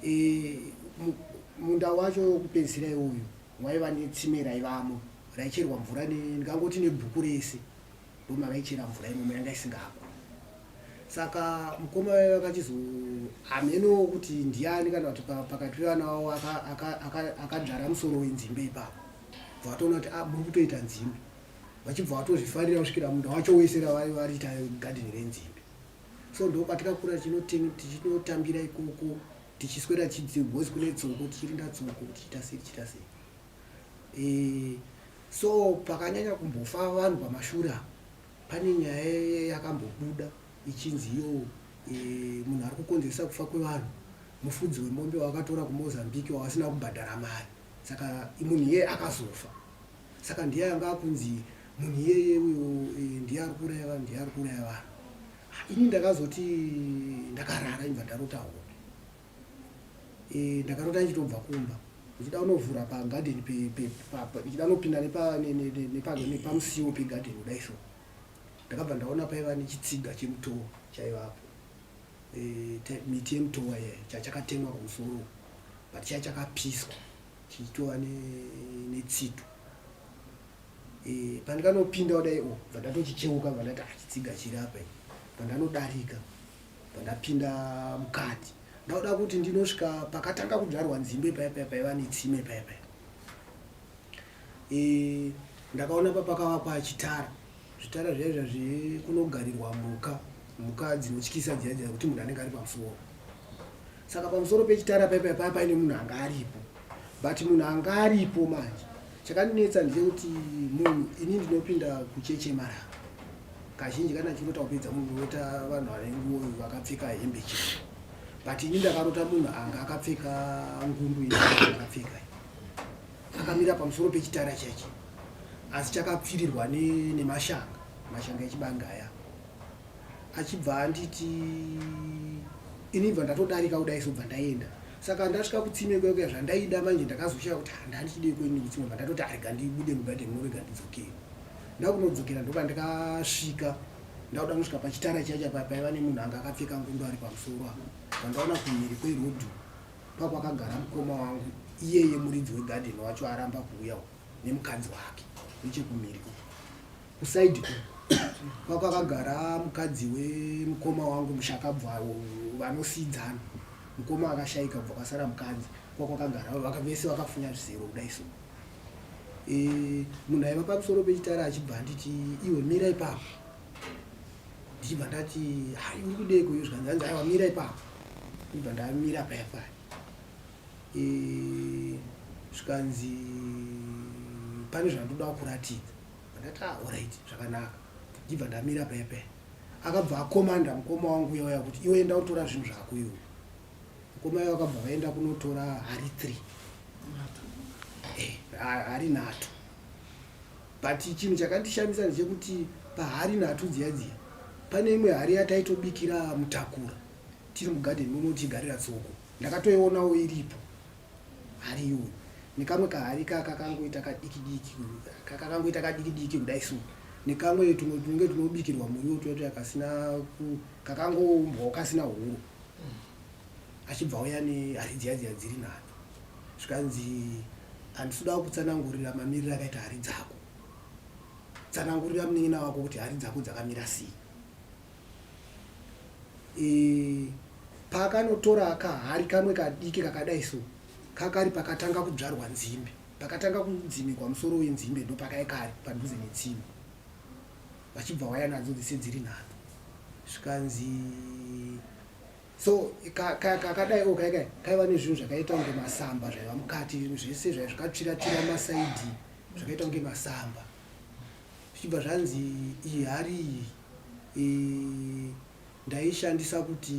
e, munda wacho wekupedzisira iwoyo waiva netsime raivamo raicherwa mvura ndingangoti nebhuku rese ndomavaichera mvura imomo yanga isingako saka mukoma vaiva vakachizo hameno kuti ndiani kana kuti pakati pevana vavo akadzvara musoro wenzimbe ipapo bva vatoona kuti ah, muri kutoita nzimbe vachibva vatozvifarira kusvikira munda wacho wese ravariita gadheni renzimbe so ndokwatikakura tichinotambira ikoko tichiswera tichidzibhozi kune tsoko tichirinda tsoko tichiita sei tichiita sei e, so pakanyanya kumbofa vanhu pamashure apa pane nyaya yakambobuda ichinzi iyo e, munhu ari kukonzeresa kufa kwevanhu mufudzi wemombe wakatora kumozambique wavasina kubhadhara mari saka munhu iyeye akazofa saka ndiye anga akunzi munhu iyeye uyo e, ndiye ari kuuraya vanhu ndiye ari kuuraya vanhu ini ndakazoti ndakarara imva ndarota hope e, ndakarota ndichitobva kumba ndichida kunovhura pagadheni ndichida kunopinda nepamusiwo pegadheni kudai so ndakabva ndaona paiva nechitsiga chemutowa chaivapo e, miti yemutowa iye chachakatemwa kumusoro but chai chakapiswa chichitova netsito e, pandikanopinda kudai o bva ndatochicheuka bva ndati ah, chitsiga chiri apa bva ndanodarika bva ndapinda mukati ndakuda kuti ndinosvika pakatanga kudzvarwa nzimbe paya paya paiva netsime paya paya e, ndakaona papakavakwa chitara zvitara zviya zviya zvekunogarirwa mhuka mhuka dzinotyisa dziya dziya kuti munhu anenge ari pamusoro saka pamusoro pechitara paya paya paine munhu anga aripo but munhu anga aripo manje chakandinetsa ndechekuti munhu ini ndinopinda kucheche marava kazhinji kana chirota kupedza munhu urota vanhu vane nguo vakapfeka hembe chete but ini ndakarota munhu anga akapfeka ngundu akapfeka akamira pamusoro pechitara chachi asi chakapfirirwa nemashanga mashanga echibanga aya achibva anditi ini bva ndatodarika kudai so bva ndaenda saka ndasvika kutsime kuya kuya zvandaida manje ndakazoshaya kuti handandichidei kuini kutsime bva ndatoti arega ndibude mugadheni morega ndidzokere ndakunodzokera ndopa ndakasvika ndakuda kusvika pachitara chiya chapa paiva nemunhu anga akapfeka ngundu ari pamusoro apa pandaona kumhiri kwerodhi pakwakagara mukoma wangu iyeye muridzi wegadheni wacho aramba kuuya nemukadzi wake nechekumhiri uko Kuside uku kwakwakagara mukadzi wemukoma wangu mushakabvu vanosiidzana mukoma akashaika kubva kwasara mukadzi kwakwakagara vese vakafunya zvizero kudai so e, munhu aiva pamusoro pechitara achibva anditi iwe mira ipapo ndichibva ndati hai uri kudeiko iyo zvikanzi hanzi aiwa mira ipapo ndibva ndamira paya paya e, zvikanzi pane zvandoda kuratidza Ndati ah alright zvakanaka. Ndibva ndamira paya paya. Akabva akomanda mukoma wangu uya uya kuti iwe enda utora zvinhu zvako iwe. Mukoma uya vakabva vaenda kunotora hari 3. Eh, hari nhatu. But chinhu chakandishamisa ndechekuti pahari nhatu dziya dziya pane imwe hari yataitobikira mutakura tiri mugarden momo tichigarira tsoko. Ndakatoionawo iripo. Hari iyoyo nekamwe kahari kakangoita kadiki diki kakangoita kadiki diki kudai so nekamwe tumwe tunenge tunobikirwa muriwo tuya tuya kasina kakangoumbwawo kasina huro achibva auya nehari dziya dziya dziri nhatu. Zvikanzi handisi kuda kutsanangurira mamiriro akaita hari dzako. Tsanangurira munin'ina wako kuti hari dzako dzakamira sei. E, paakanotora kahari kamwe kadiki kakadai so kakari pakatanga kudzvarwa nzimbe pakatanga kudzimikwa musoro wenzimbe ndopakai kari padhuze netsime vachibva waya nadzo dzese dziri nhatu zvikanzi so kakadai o kaikai kaiva nezvinhu zvakaita kunge masamba zvaiva mukati zvese zvaiva zvakatsvira tsvira masaidhi zvakaita kunge masamba zvichibva zvanzi iyi hari iyi e, ndaishandisa kuti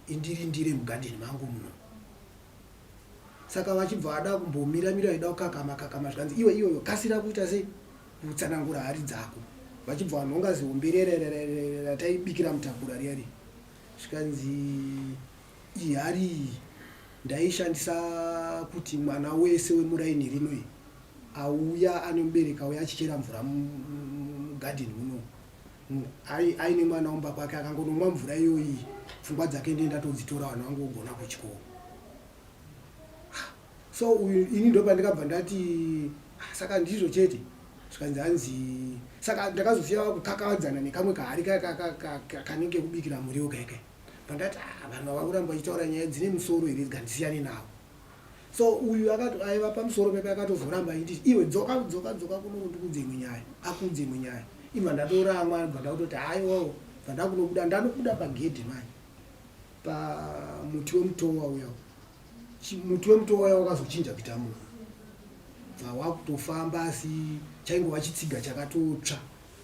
indirindire mugadheni mangu muno Saka vachibva vada kumbomira mira vaida kukakama kakama zvikanzi iwe iyoyo kasira kuita sei kutsanangura hari dzako vachibva vanhonga zihombe riya rataibikira mutakura riya riya zvikanzi iyi hari iyi ndaishandisa kuti mwana wese wemuraini rino iyi auya ane mubereki auya achichera mvura mugadheni muno aine mwana womba kwake akangonomwa mvura iyoyi pfungwa dzake ndiye ndatodzitora vanhu vangu vogona kuchikoro so uyu ini ndopandikabva ndati ah, saka ndizvo chete zvikanzi hanzi saka ndakazosiya vakukakavadzana nekamwe kahari kanenge kubikira muriwo kaikai pandati ah, vanhu vava kuramba vachitaura nyaya dzine musoro here dzikandisiyane navo so uyu akati aiva pamusoro pepe akatozoramba achiti iwe dzoka dzoka dzoka kuno ndikuudze imwe nyaya akuudze imwe nyaya ibva ndatoramwa bva ndakutoti haiwawo bva ndakunobuda ndanobuda pagedhi manje pamuti wemutowa uya muti wemutowa uya wakazochinja kuita munhu bva wakutofamba asi chaingova chitsiga chakatotsva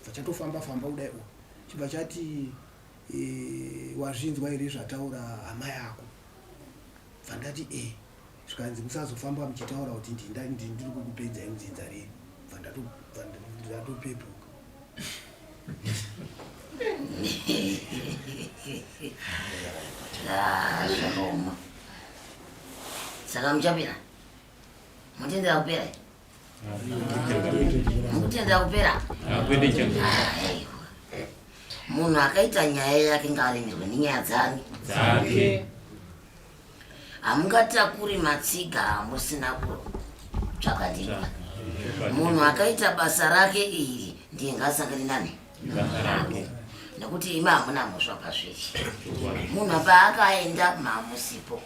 bva chatofamba famba kudai o chibva chati e, wazvinzwa here zvataura hama yako bva ndati e zvikanzi musazofamba muchitaura kuti ndiri kukupedzai mudzinza renyu bva ndatopepuka Ah, zvakaoma saka muchapera mutendera kupera mukutendera kupera munhu akaita nyaya yake ngaaremerwe nenyaya dzani dzake Hamungatakuri matsiga amusina kutsvaka ndimi. Munhu akaita basa rake iri ndiye ngaasangane nani rake nekuti imi hamuna mhosva pazviri. Munhu paakaenda mamusipo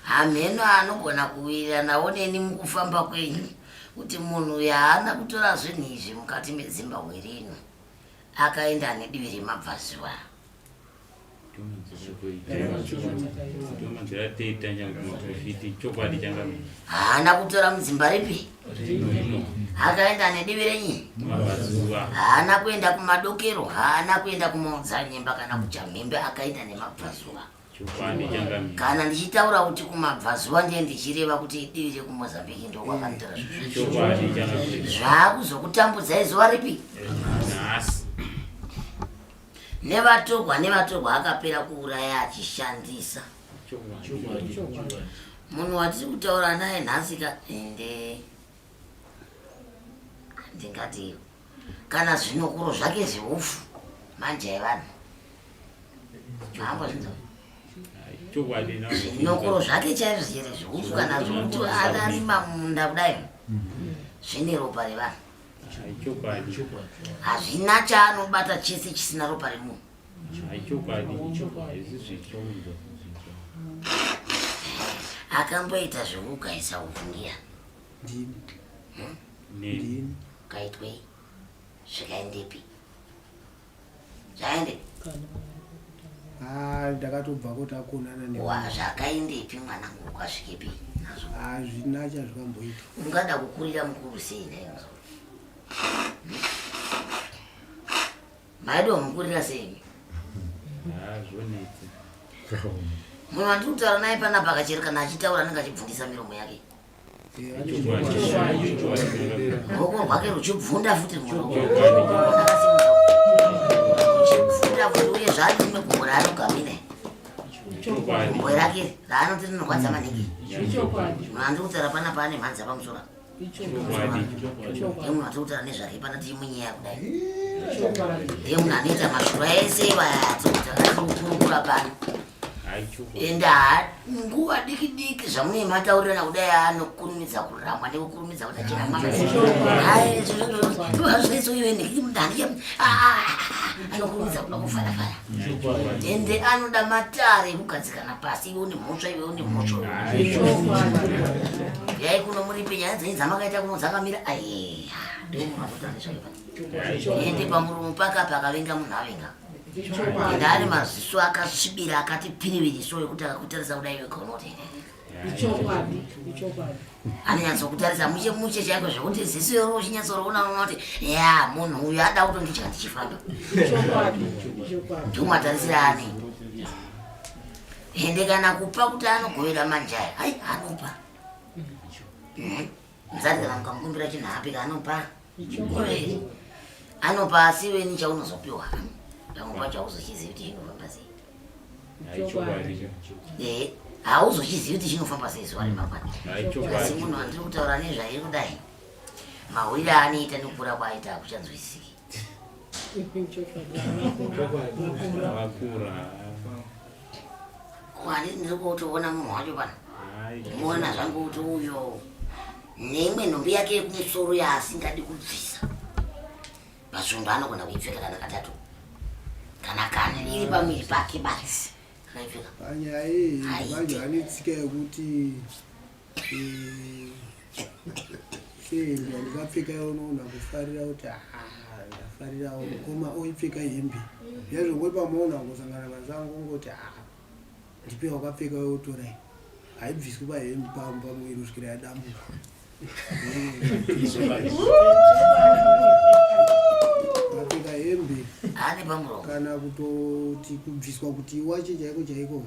hamheno anogona kuwiriranawo neni mukufamba kwenyu kuti munhu uyu haana kutora zvinhu izvi mukati medzimbahwe rino akaenda nedivi remabvazuva. Haana kutora mudzimba ripi? Akaenda nedivi renyi? Haana kuenda kumadokero, haana kuenda kumaodzanyemba kana kuchamhembe, akaenda nemabvazuva. Kana ndichitaura kuti kumabvazuva ndiye ndichireva kuti divi rekuMozambique ndokwakanotora zvinhu. Zvaakuzokutambudzai zuva ripi? Nevatorwa nevatorwa akapera kuuraya achishandisa munhu watiri kutaura naye nhasi ka ende ndingati kana zvinokuro zvake zveupfu manje evanhu maambozvinzwa zvinokuro zvake chaizvo zvere zveupfu kana zvekuti akarima munda kudai zvine ropa revanhu Hazvina chaanobata chese chisina ropa remunhu. Akamboita zvekugaisa upfu ndiani? Ndini. Hmm? Ndini. Kaitwei? Zvikaendepi? Zvaendepi? Ah, ndakatobva kuti akonana ne. Wa zvakaendepi mwanangu ukasvikepi nazvo? Hazvina chazvikamboita. Ungada kukurira mukuru sei nhai muzukuru? Maida kumukurira sei? Ah, zvonetsa. Munhu wandiri kutaura naye panapa akachero kana achitaura anenge achibvundisa miromo yake. Ruoko rwake ruchibvunda futi ruchibvunda futi uye zvaari rimwe gumbo raanogamire gumbo rake raanoti rinorwadza maningi. Munhu andiri kutaura panapa ane mhanza pamusoro. Ndiye munhu atiri kutaura nezvake pana tiri munyeya kudai. Ndiye munhu anoita mashura ese ivaya atiri kukurukura pano. Ende nguva diki diki zvamunenge mataurirana kudai anokurumidza kuramwa nekukurumidza kuti achiramwa anokurumidza kuda kufarafara ende anoda matare ekugadzikana pasi iwe une mhosva iwe une mhosva yai kuno muripe nyaya dzenyu dzamakaita kuno dzakamira aiya ende pamuromo pake apa akavenga munhu avenga ende ane maziso akasvibira akati piriviri so ekuti akakutarisa kudai iwe kaunoti anonyatsokutarisa mushe mushe chaiko zvekuti ziso iro uchinyatsoriona unoti ya munhu uyu ada kutondidya ndichifamba ndomatarisira ane ende kana kupa kuti anogovera manjaya ai anopa Mzati kana mukamukumbira chinhu haapi anopa. Anopa asi iwe ni chaunozopiwa. Pamwe pacho hauzochizivi kuti chinofamba sei. Eh, hauzochizivi kuti chinofamba sei zuva remangwana. Asi munhu wandiri kutaura nezvairi kudai mahwire aanoita nekukura kwaaita hakuchanzwisisiki. Kwani ndiri kutoona munhu wacho pano. Muona zvangu kuti uyo neimwe nhumbi yake yekumusoro yaasingadi kubvisa. Pasvondo anogona kuipfeka kana katatu. Kana kana iri pamwiri pake basi. Akaipfeka. Panyaya iyi manje vane tsika yekuti eh, sehembe yandikapfeka unoona kufarira kuti ah, ndafarirawo mukoma oipfeka hembe yazvongoti pamuona kungosangana masango ongoti ah, ndipe wakapfeka wotora iyi haibviswi pahembe pamuviri kusvikira yadambuka apfeka hembe kana kutoti kubviswa kuti iwache chaiko chaiko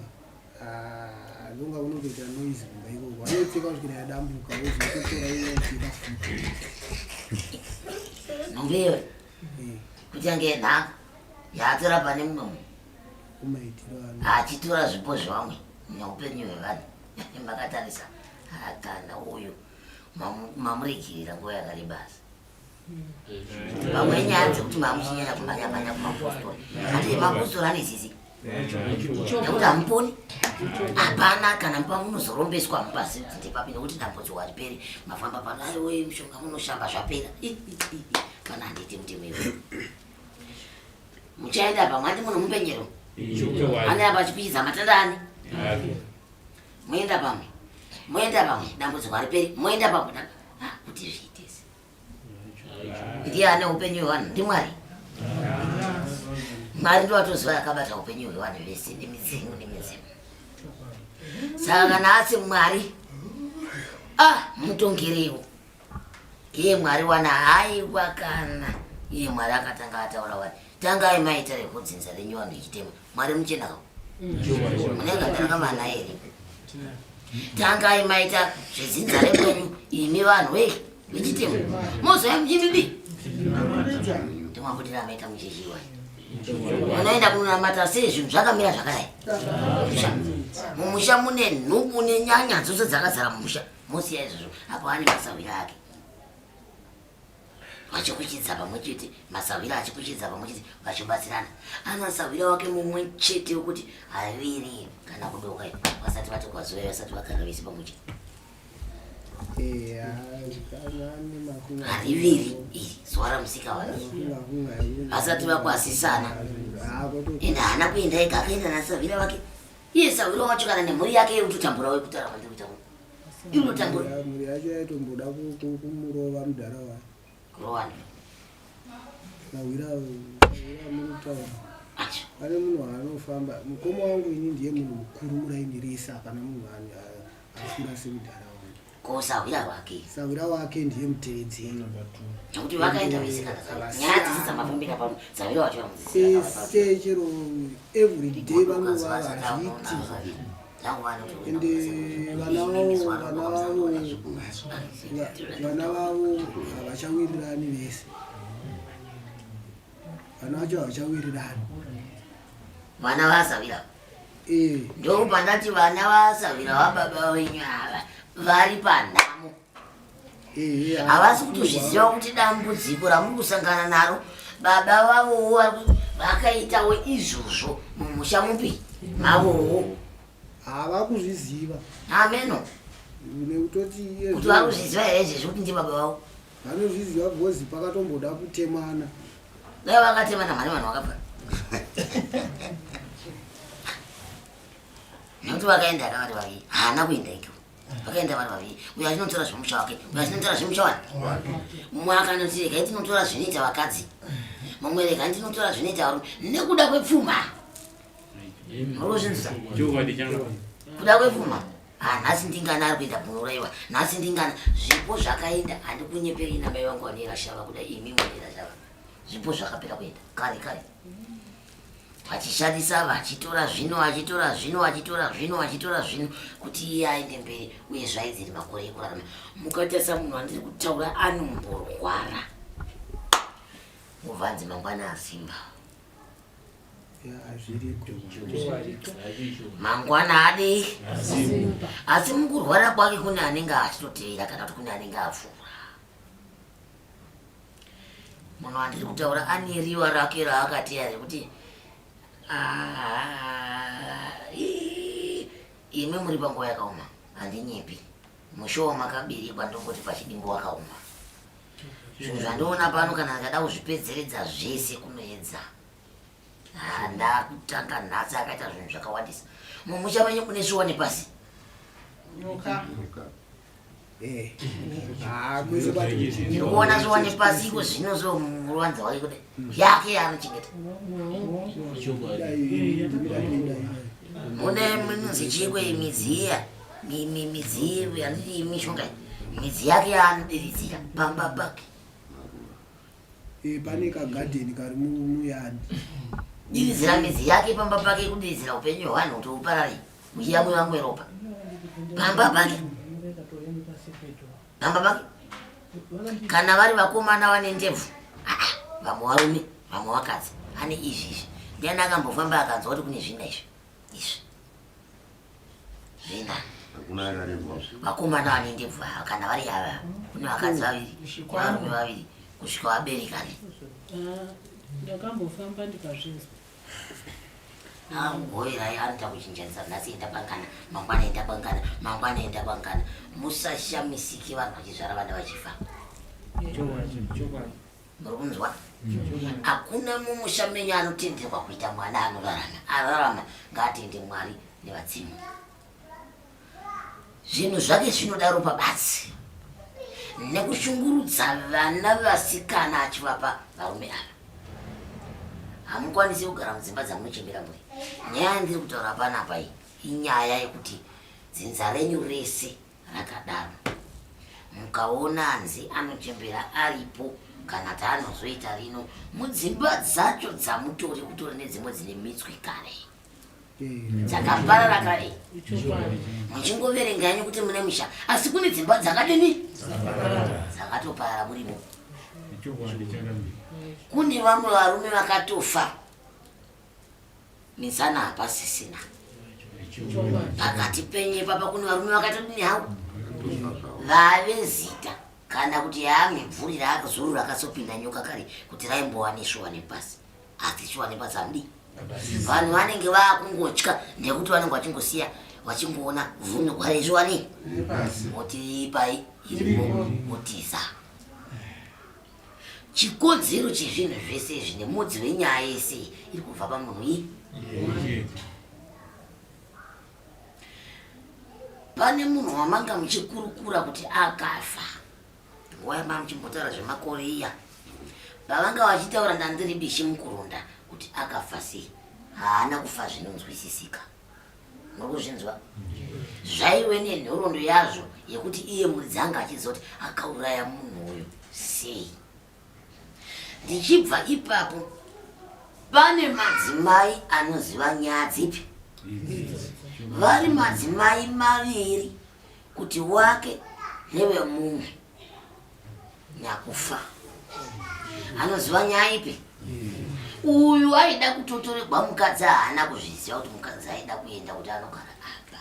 Ah, ndonga unotoita noise kumba ikoko anopfeka kusvikira yadambuka wozototora inopfeka futi nhumbi kuti yange nhaka yaatora pane mumwe munhu kumaitiro ano achitora zvipo zvevamwe neupenyu hwevanhu makatarisa akana uyu mamuregerera nguva yakareba asi pamwe nyaya dzekuti mamuchinyanya kumhanya mhanya kumapostori ati mapostori ane zizi nekuti hamuponi hapana kana pamunozorombeswa hamupazivi kuti ndepapi nekuti dambudziko hariperi mafamba pano aiwe mushonga munoshamba zvapera kana handiti mutemo iwe muchaenda pamwe andi munhu mupenyero ane apa achikwidza matanda ani moenda pamwe moenda pamwe dambudziko hariperi moenda pamwe ah, kuti zviitese ndiye ane upenyu hwevanhu ndimwari mwari ndo atoziva akabata upenyu hwevanhu vese nemidzimu nemidzimu saka kana asi mwari ah mutongereiwo iye mwari wana haiwa kana iye mwari akatanga ataura wani tangai maita rekudzinza renyu vanhu ichitema mwari muchenako munenge ndanga vana here tangai maita zvedzinza rekwenyu imi vanhu wei vechitema mozouya muchididi ndimwakutira maita muchichiwa munoenda kunonamata sei zvinhu zvakamira zvakadai mumusha mune nhubu nenyanya dzose dzakazara mumusha mosiya izvozvo apo ane masahwira ake vachikuchidza pamwe chete masahwira achikuchidza pamwe chete vachibatsirana ana sahwira wake mumwe chete wekuti haviri kana kudoka vasati vati kwazuva vasati vagara vese pamwe chete hariviri iri zuva ramusika vanhu vasati vakwazisana ende haana kuenda ega akaenda nasahwira wake iye sahwira wacho kana nemhuri yake yekutotambura wekutaura kwandiri kuita inotambura mhuri yacho yaitomboda kumurova mudhara wayo kurovana sahwira sahwira murikutaura pane munhu waanofamba mukoma wangu ini ndiye munhu mukuru muraini rese hapana munhu afura semudhara wangu ko sahwira wake sahwira wake ndiye mutevedzeri nekuti vakaenda vese kana nyaya dzese dzamafambira pano sahwira wacho vese chero every day vanova hazviiti ende vana vavo vana vavo vana vavo havachawirirani vese vana vacho havachawirirani vana vasawira eh. ndopandati vana vasawira vababa wenyu ava vari panhamo eh, havasi kutozviziva kuti dambudziko ramuri kusangana naro baba vavowo vakaitawo izvozvo mumusha mupi mavowo. Havakuzviziva. Ameno. Nekutoti kuti vari kuzviziva here izvezvi kuti ndi baba vavo? Vanozviziva because pakatomboda kutemana. Dai vakatemana mhani vanhu vakafa. Nekuti vakaenda vari vaviri, haana kuenda ikoko. Vakaenda vari vaviri, uyo achinotora zvemusha wake, uyo achinotora zvemusha wake. Mumwe akanoti regai tinotora zvinoita vakadzi, mumwe regai ndinotora zvinoita varume nekuda kwepfuma. Murikuzvinzwa? Kuda kwepfuma. Ah, nhasi ndingana ari kuenda kunouraiwa, nhasi ndingana. Zvipo zvakaenda, handikunyeperi namai vangu vanoera shava kuda imi munoera shava. Zvipo zvakapera kuenda kare kare. Vachishandisa vachitora zvino vachitora zvino vachitora zvino vachitora zvino kuti iye aende mberi uye zvaidziri makore ekurarama. Mukatarisa munhu wandiri kutaura anomborwara. Mubvanzi mangwana asimba. Mangwana adii? Asi mukurwara kwake kune anenge achitotevera kana kuti kune anenge apfuura. Munhu wandiri kutaura ane riva rake raakateya rekuti imi muri panguva yakaoma, handinyepi. Mushe wamakaberekwa ndongoti pachidimbu wakaoma. Zvinhu zvandiona pano kana ndikada kuzvipedzeredza zvese kunoedza. Ndakutanga nhasi akaita zvinhu zvakawandisa. Mumusha menyu kune shuwa nepasi. Nyoka. Eh. Ah, kwese kwati. Ndikuona shuwa nepasi iko zvino so muruvanza wake kudai. Yake yaanochengeta. Mune munonzi chikwe midzi iya. Midzi handiti mishonga midzi yake yaanodiridzira pamba pake. Eh, pane kagadheni kari muyadhi. Diridzira midzi yake pamba pake kudiridzira upenyu hwevanhu kuti uparare uchiyamwe vamwe ropa pamba pake pamba pake kana vari vakomana vane ndebvu ah, ah, vamwe varume vamwe vakadzi ane izvi izvi ndiani akambofamba akanzwa kuti kune zvina izvi izvi zvina vakomana vane ndebvu ava kana vari ava kune vakadzi vaviri nevarume vaviri kusvika vaberekane. Ah, ndakambofamba ndikazvinzwa. Angoirai anoita kuchinjanisa nhasi enda kwangana mangwana enda kwangana mangwana enda kwangana musashamisiki vanhu vachizvara vana vachifa. Muri kunzwa? Hakuna mumusha menyu anotenderwa kuita mwana anorarama. Ararama ngaatende Mwari nevadzimu. Zvinhu zvake zvinoda ropa batsi nekushungurudza vana vasikana achivapa varume ava. Hamukwanisi kugara mudzimba dzamunochembera muri. Nyaya yandiri kutaura panapa iyi inyaya yekuti dzinza renyu rese rakadaro. Mukaona anzi anochembera aripo kana taanozoita rino mudzimba dzacho dzamutori kutori nedzimwe dzine mitswi kare dzakaparara kare muchingoverenga henyu kuti mune musha asi kune dzimba dzakadini dzakatoparara murimo kune vamwe varume vakatofa Misana hapasisina. Pakati penyu ipapa kune varume vakatodini havo vave zita kana kuti yaamibvuri raakazuru rakasopinda nyoka kare kuti raimbowa neshuwa nepasi asi shuwa nepasi hamudi vanhu vanenge vaakungotya ndekuti vanenge vachingosiya vachingoona vhunugwa reshuwa nei voti pai irimo votiza Chikonzero chezvinhu zvese izvi nemudzi wenyaya yese iyi iri kubva pamunhu iyi. Pane munhu wamanga muchikurukura kuti akafa nguva yamanga muchimbotaura zvemakore iya pavanga vachitaura ndandiri bishi mukurunda kuti akafa sei haana kufa zvinonzwisisika. Muri kuzvinzwa? Zvaive nenhoroondo yazvo yekuti iye muridzi anga achiziva kuti akauraya munhu uyu sei. Ndichibva ipapo pane madzimai anoziva nyaya dzipi? Vari madzimai maviri kuti wake nevemumwe. Nyakufa anoziva nyaya ipi? Uyu aida kutotoregwa mukadzi haana kuzviziva kuti mukadzi aida kuenda kuti anogara apa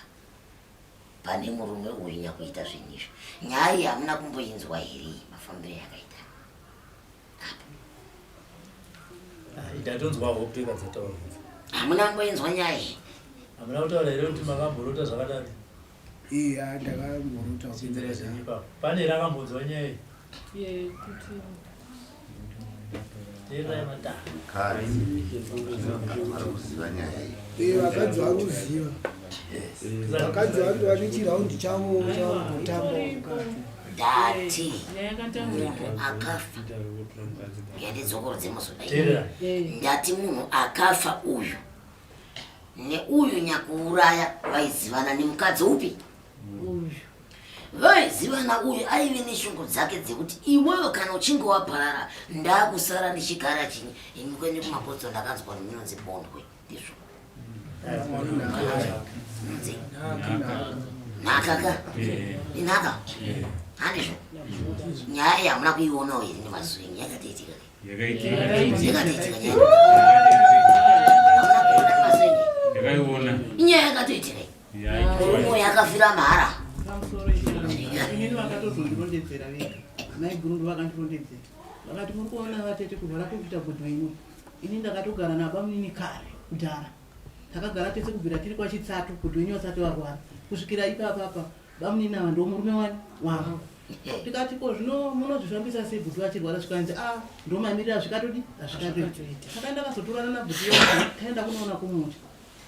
pane murume uyu nyakuita zvinhu izvi. Nyaya iyi hamuna kumboinzwa here mafambiro yakaita apa? Ndatonzwa hope kadzataurwa. Hamuna kumboinzwa nyaya iyi? Hamuna kutaura here kuti makamborota zvakadaro? Iya, ndakamborota. Chinzira zvenyu ipapo. Pane here akambonzwa nyaya iyi? Yekuti Teererai matare. Mukadzi ari kuziva nyaya iyi. Eh, vakadzi vari kuziva. Vakadzi vari vane chiraundi chavo chavanombotamba mukati. Ndati Nyaya munhu akafa yandidzokorodze muzodai. Teerera. Ndati munhu akafa uyu neuyu nyakuuraya vaizivana nemukadzi upi? Uyu. Vaizivana uyu aive neshungu dzake dzekuti iwewe kana uchinge waparara ndakusara ndichigara chinyi ini kuende kumapotso ndakanzwa ndinonzi bondwe ndizvo nonzi nhaka ka inhaka handizvo nyaya iyi hamuna kuionawo here nemazuva enyu yakatoitika Yakaitika. Yakatoitika nyaya. Hamuna kuiona nemazuva enyu Yakaiona. inyaya yakatoitika iyi. Murume uyu akafira mahara Pamusoro inini vakatozondirondedzera vega maiguru ndo vakandirondedzera vakati muri kuona vatete kurwara kwekuita bhodho ino ini ndakatogara nabamunini kare kudhara takagara tese kubvira tiri kwachitsato bhodho ino vasati varwara kusvikira ipapapa bamunini ava ndo murume wani wangu tikati ko zvino munozvifambisa sei bhuti vachirwara zvikanzi a ndomamirira zvikatodi hazvikatoita saka ndakazotorana nabhuti taenda kunoona kumuti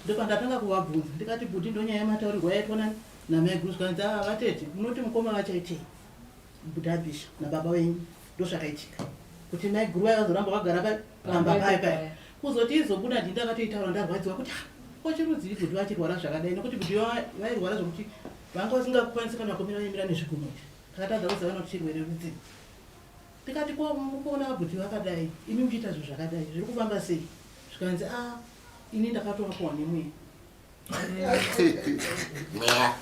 ndopandatanga kuvabvunza ndikati bhuti ndonyaya yemataurirwa yaitwa nani namaiguru zvikanzi a vatete munoti mukoma vachaitei bhuti abhisha nababa venyu ndozvakaitika kuti maiguru vaya vazoramba vagara pa pamba paya paya kuzoti izobuda ndini ndakatoitaura ndarwadziwa kuti ah, ko chirudzii bhuti vachirwara zvakadai nekuti bhuti vairwara zvokuti vanga vasingakwanisi kana kumira vaimira nezvigumwe izvi takatadza kuzivana kuti chirwere rudzii tikati ko mukuona bhuti vakadai imi muchiita zvinhu zvakadai zviri kufamba sei zvikanzi a ah, ini ndakatovapuwa nemweya mweya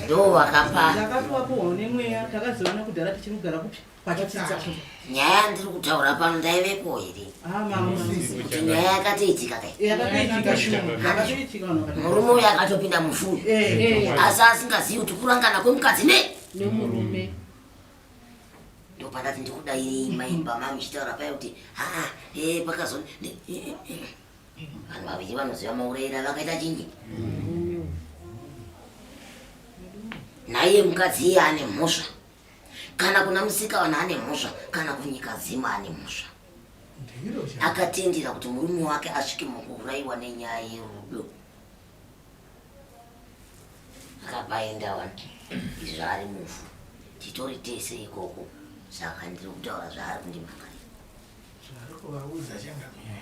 ndo wakapa ndakatovapuwa nemweya takazivana kudhara tichiri kugara kupi pachitsitsa nyaya yandiri kutaura pano ndaivepo here ah, kuti nyaya yakatoitika kai yakatoitika shuwa yakatoitika vanhu vakati murume uyu akatopinda mufuyo Eh. asi asingazivi kuti kurangana kwemukadzi ne nemurume ndopandati ndikudairei maimba mamuchitaura paya kuti haa e pakazo vanhu vaviri vanoziva maurayira vakaita chinji naiye mukadzi iye ane mhosva kana kuna musika vanhu ane mhosva kana kunyika dzima ane mhosva akatendera kuti murume wake asvike mukuurayiwa nenyaya yerudo akapaenda wani izvo ari mufu titori tese ikoko saka ndiri kutaura zvaari kundimhangarira Zvaari kuvaudza changamire.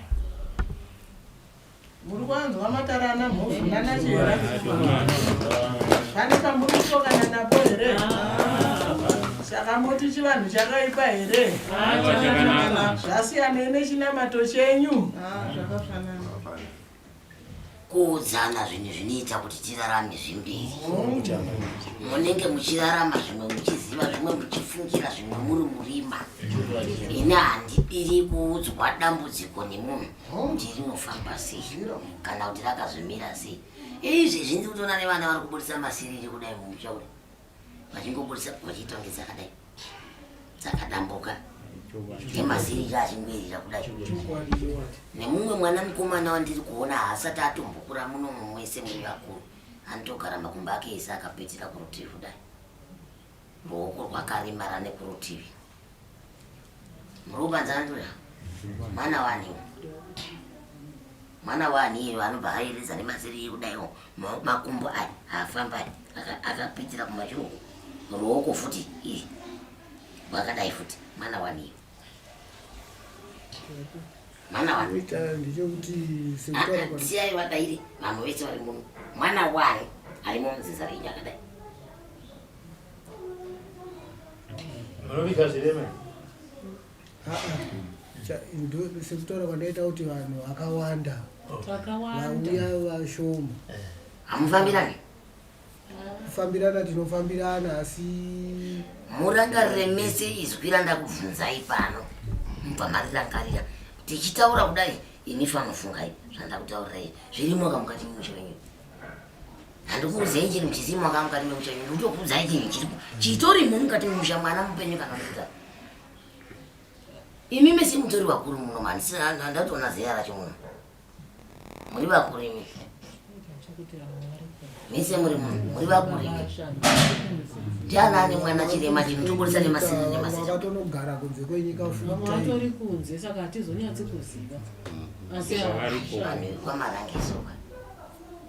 Muri kwanzwa matara ana mhofu nana chihera. Pane pamuri kutokana napo here? Saka moti chivanhu chakaipa here? Zvasiyanei nechinamato chenyu? Zvakafanana. Kuudzana zvinhu zvinoita kuti tirarame zvimbiri. Munenge muchirarama zvimwe muchiziva zvimwe muchifungira zvimwe muri murima. Ini handidiri kuudzwa dambudziko nemunhu kuti rinofamba sei kana kuti rakazomira sei. Izvezvi ndiri kutoona nevana vari kuburitsa masiriri kudai mumusha kudai vachingobudisa vachiita kunge dzakadai dzakadambuka nemasiriri achingoerera kudai nemumwe mwana mukomana wandiri kuona haasati atombokura muno mumwese muri vakuru anotogara makumbo ake ese akapetera kurutivi kudai ruoko rwakaremara nekurutivi muri kubanzana mwana waniwo mwana wani iyeyo anobva ayeredza nemasiriri kudaiwo makumbo aya haafamba aya akapitira kumashure uku ruoko futi iri rwakadai futi mwana wani iyo mwana wani ndechekuti sekutaura kwa siyai vadaire vanhu vese vari muno mwana wani arimo mudzinza renyu akadai Munoviga zvirema. Sekutaura kwandaita kuti vanhu vakawanda Vakawanda. vauya vashoma. Hamufambirani? Kufambirana tinofambirana asi Murangarire mese izwi randakubvunzai pano mubva marirangarira tichitaura kudai imi fanofungai zvandakutaurirai zvirimo ka mukati memusha wenyu handikuudzei chinhu chisimo ka mukati memusha wenyu ndikutokuudzai chinhu chiripo chitorimo mukati memusha mwana mupenyu kana kuta imi mese mutori vakuru muno mani handatoona zera racho muno muri vakuru imi. Mese muri munhu, muri vakuru imi. Ndiani ane mwana chirema chinotoburisa nemasina nemasina? Vakatonogara kunze kwenyika full Vamwe time. vatori kunze saka hatizonyatsi kuziva. Asi Vanhu vekwaMarange soka.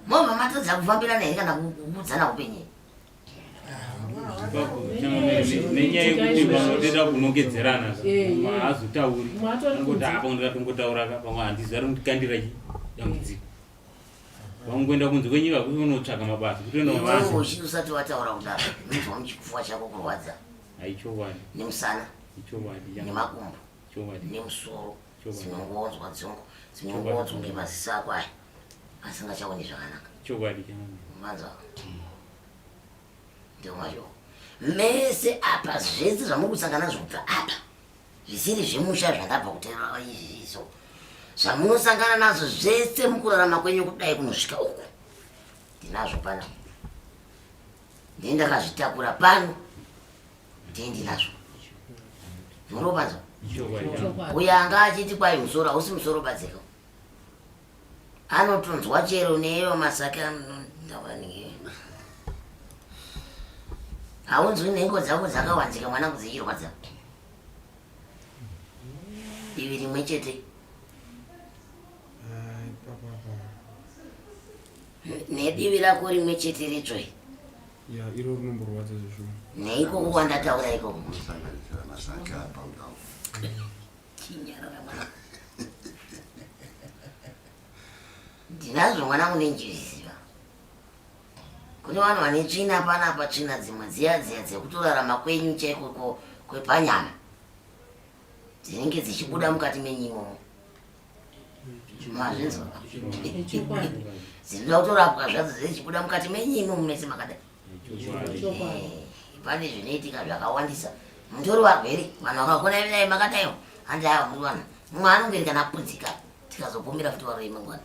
Mobva matadza kufambirana here kana kuudzana upenyu? Nenyaya yekuti vamwe toita kunongedzerana, Eh, eh. haazotauri. Mumwe atori Angoti kunze. apa ndikatongotaura ka pamwe handizi ari kundikandira chi dambudziko. Vamwe kuenda kunze kwenyika kuti unotsvaga mabasa, kutoenda Iwewe mabasa. usati wataura kudaro, unonzwa muchipfuwa chako kurwadza Haichokwadi. nemusana Ichokwadi. nemakumbo Chokwadi. nemusoro, Chokwadi. dzinongonzwa dzungu, dzinongonzwa ngemaziso ako aya asingachaoni zvakanaka. Chokwadi changu. Manzwa ndomashoko mese apa, zvese zvamuri kusangana nazvo kubva apa zvisiri zvemusha zvandabva kutaura izvizo, zvamunosangana nazvo zvese mukurarama kwenyu kudai kunosvika uku, ndinazvo pano, ndini ndakazvitakura pano, ndini ndinazvo. Muropanzwa uyo anga achiti kwai musoro hausi musoro badzika, anotonzwa chero neiyo masaki anondaura. Haunzwi nhengo dzako dzakawanzika mwanangu dzichirwadza, divi rimwe chete nedivi rako rimwe chete retsvoi. Ya, iro rinomborwadza zvishoma. Neikoko kwandataura ikoko. Unosanganisira masaki apa undau. Chinyarara mwana, ndinazvo mwanangu, nenjizviziva. Kune vanhu vane tsvina panapa, tsvina dzimwe dziya dziya dzekutorarama kwenyu chaiko kwepanyama dzinenge dzichibuda mukati menyu imomo, mazvinzwa? Dzinoda kutorapwa zvadzo dzichibuda mukati menyu imomo mese makadai. Pane zvinoitika zvakawandisa, mutori varwere, vanhu vakakona dai makadaiwo handi ava muri vanhu, mumwe anongeri kana apunzika tikazopombera futi varoi mangwana.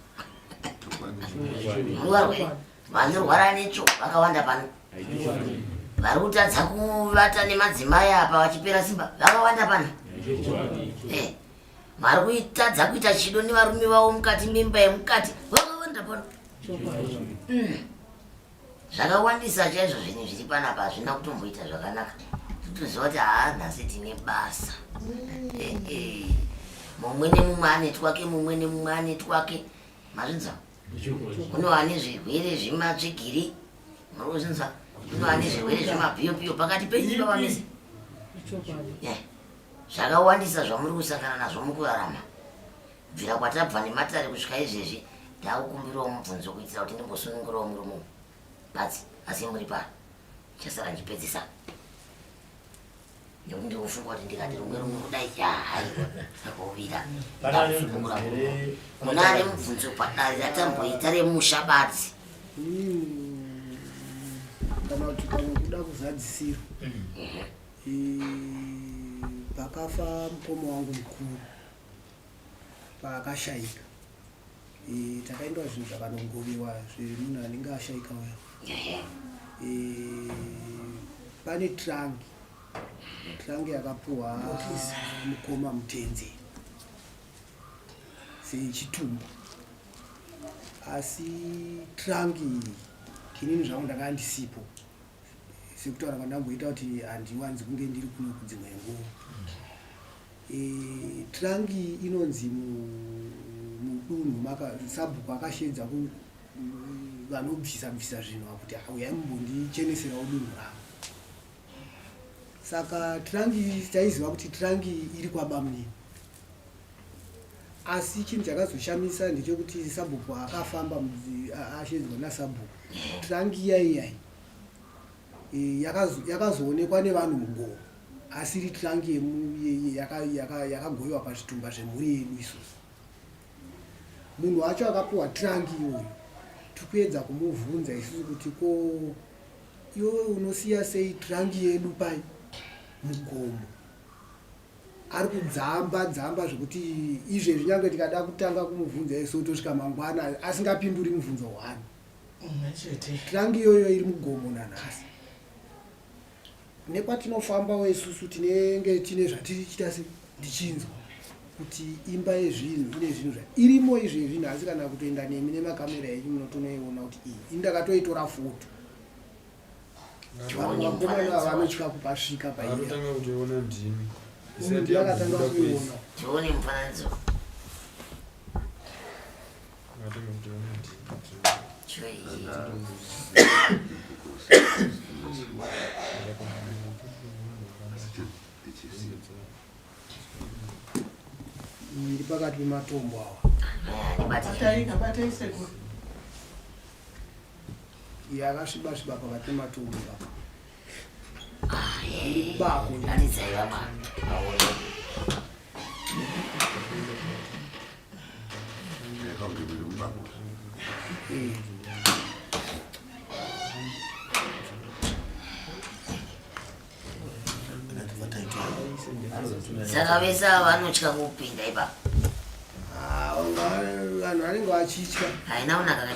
Muri varwere vanorwara netsvo vakawanda pano, vari kutadza kuvata nemadzimai apa vachipera simba vakawanda pano. Vari kuitadza kuita chido nevarume vavo mukati memba yemukati vakawanda pano. Zvakawandisa chaizvo zvinhu zviri panapa, hazvina kutomboita zvakanaka. Totoziva kuti haa, nhasi tine basa. Mumwe nemumwe ane twake, mumwe nemumwe ane twake, mazvinzwa? Kune vane zvirwere zvematsvigiri, muri kuzvinzwa? Kune vane zvirwere zvemabhiyopiyo pakati penyu pavamese. Zvakawandisa zvamuri kusangana nazvo mukurarama bvira kwatabva nematare kusvika izvezvi. Ndakukumbirawo mubvunzo kuitira kuti ndimbosunungurawo murume badzi, asi muri pano chasara ndichipedzisa, nekuti ndikufunga kuti ndikati rumwe rumwe kudai, haiwa, akovira. Ndakusunungura murume. Muna ane mubvunzo padare ratamboita remusha badzi? Kana kuti pamwe kuda kuzadzisira. Pakafa mukoma wangu mukuru, paakashaika, takaendwa zvinhu zvakanongoviwa zvemunhu anenge ashaika uya. Pane trangi yakapuhwa mukoma Mutenzi sechitumbu, asi trangi iyi inini zvangu ndakanga ndisipo, sekutaura kwandamboita kuti handiwanzi kunge ndiri kuno kudzimwe nguva. Trangi inonzi mudunhu sabhuku akashedza vanobvisa bvisa zvinhu akuti uyai mumbondicheneserawo dunhu rangu. Saka trangi taiziva kuti trangi iri kwabamunini, asi chinhu chakazoshamisa ndechekuti sabhuku akafamba ashedzwa nasabhuku, trangi iya iyai yakazoonekwa nevanhu mugomo, asiri trangi yakagoyiwa pazvitumba zvemhuri yedu isusu. Munhu wacho akapiwa trangi iyoyo, tikuedza kumubvunza isusu kuti ko iwewe unosiya sei trangi yedu pai mugomo? Ari kudzamba dzamba zvekuti izvezvi nyange tikada kutanga kumubvunza isu tosvika mangwana asingapinduri mubvunzo one. Trangi iyoyo iri mugomo nanhasi. Nekwatinofambawo isusu tinenge tine zvatirichita se ndichinzwa. Kuti imba yezvinhu ine zvinhu zva irimo izvezvi nhasi kana kutoenda nemi nemakamera enyu munotonoiona kuti iyi ini ndakatoitora foto. Tione Vakomana mufananidzo vanotya kupasvika pairi. Akatanga kutoiona ndimi. Uyu Isati ndiye akatanga yabuda kwese. kuiona. Tione mufananidzo. Akatanga kutoiona ndimi. Choi. Iri pakati pematombo awa. Batai, batai sekuru. Iyi akasviba sviba pakati pematombo apa. Iri kubako. Ratidzai vamwe. Vaone. Eh. Saka vese ava vanotya kupinda ipapo. Ah, vanhu vanenge vachitya. Haina kunaka kai.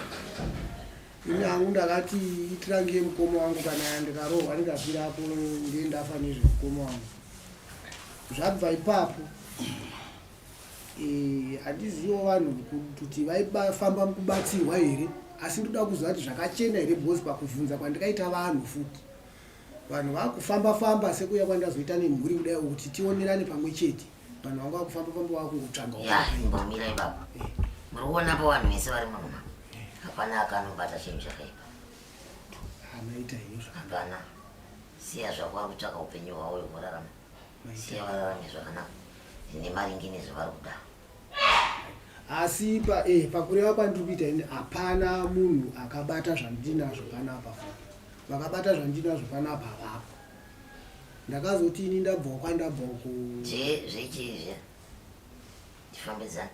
Ini hangu ndakati itirange mukoma wangu kana ndikarohwa ndikafirapo ndiye ndafa nezvemukoma wangu. Zvabva ipapo eh, handizivo vanhu kuti vaifamba mukubatsirwa here asi ndoda kuziva kuti zvakachena here because pakuvhunza kwandikaita vanhu futi vanhu vakufamba famba sekuya kwandazoita nemhuri kudai kuti tionerane pamwe chete vanhu vanga vakufamba famba vakungotsvaga Ya, imbomira ipapo. Muri kuona pa vanhu vese vari muno. Hapana akanobata chinhu chakaipa. Amaita henyu Hapana. Siya zvako vari kutsvaka upenyu hwavo hwekurarama. Siya vararame zvakanaka. Nemaringe nezvavari kuda. Asi pa, pakureva kwandiri kuita ini hapana munhu akabata zvandinazvo panapa futi vakabata zvandinazvo panapa havapo ndakazoti ini ndabvawo kwandabva uku. Zvechii zviya? Tifambidzane.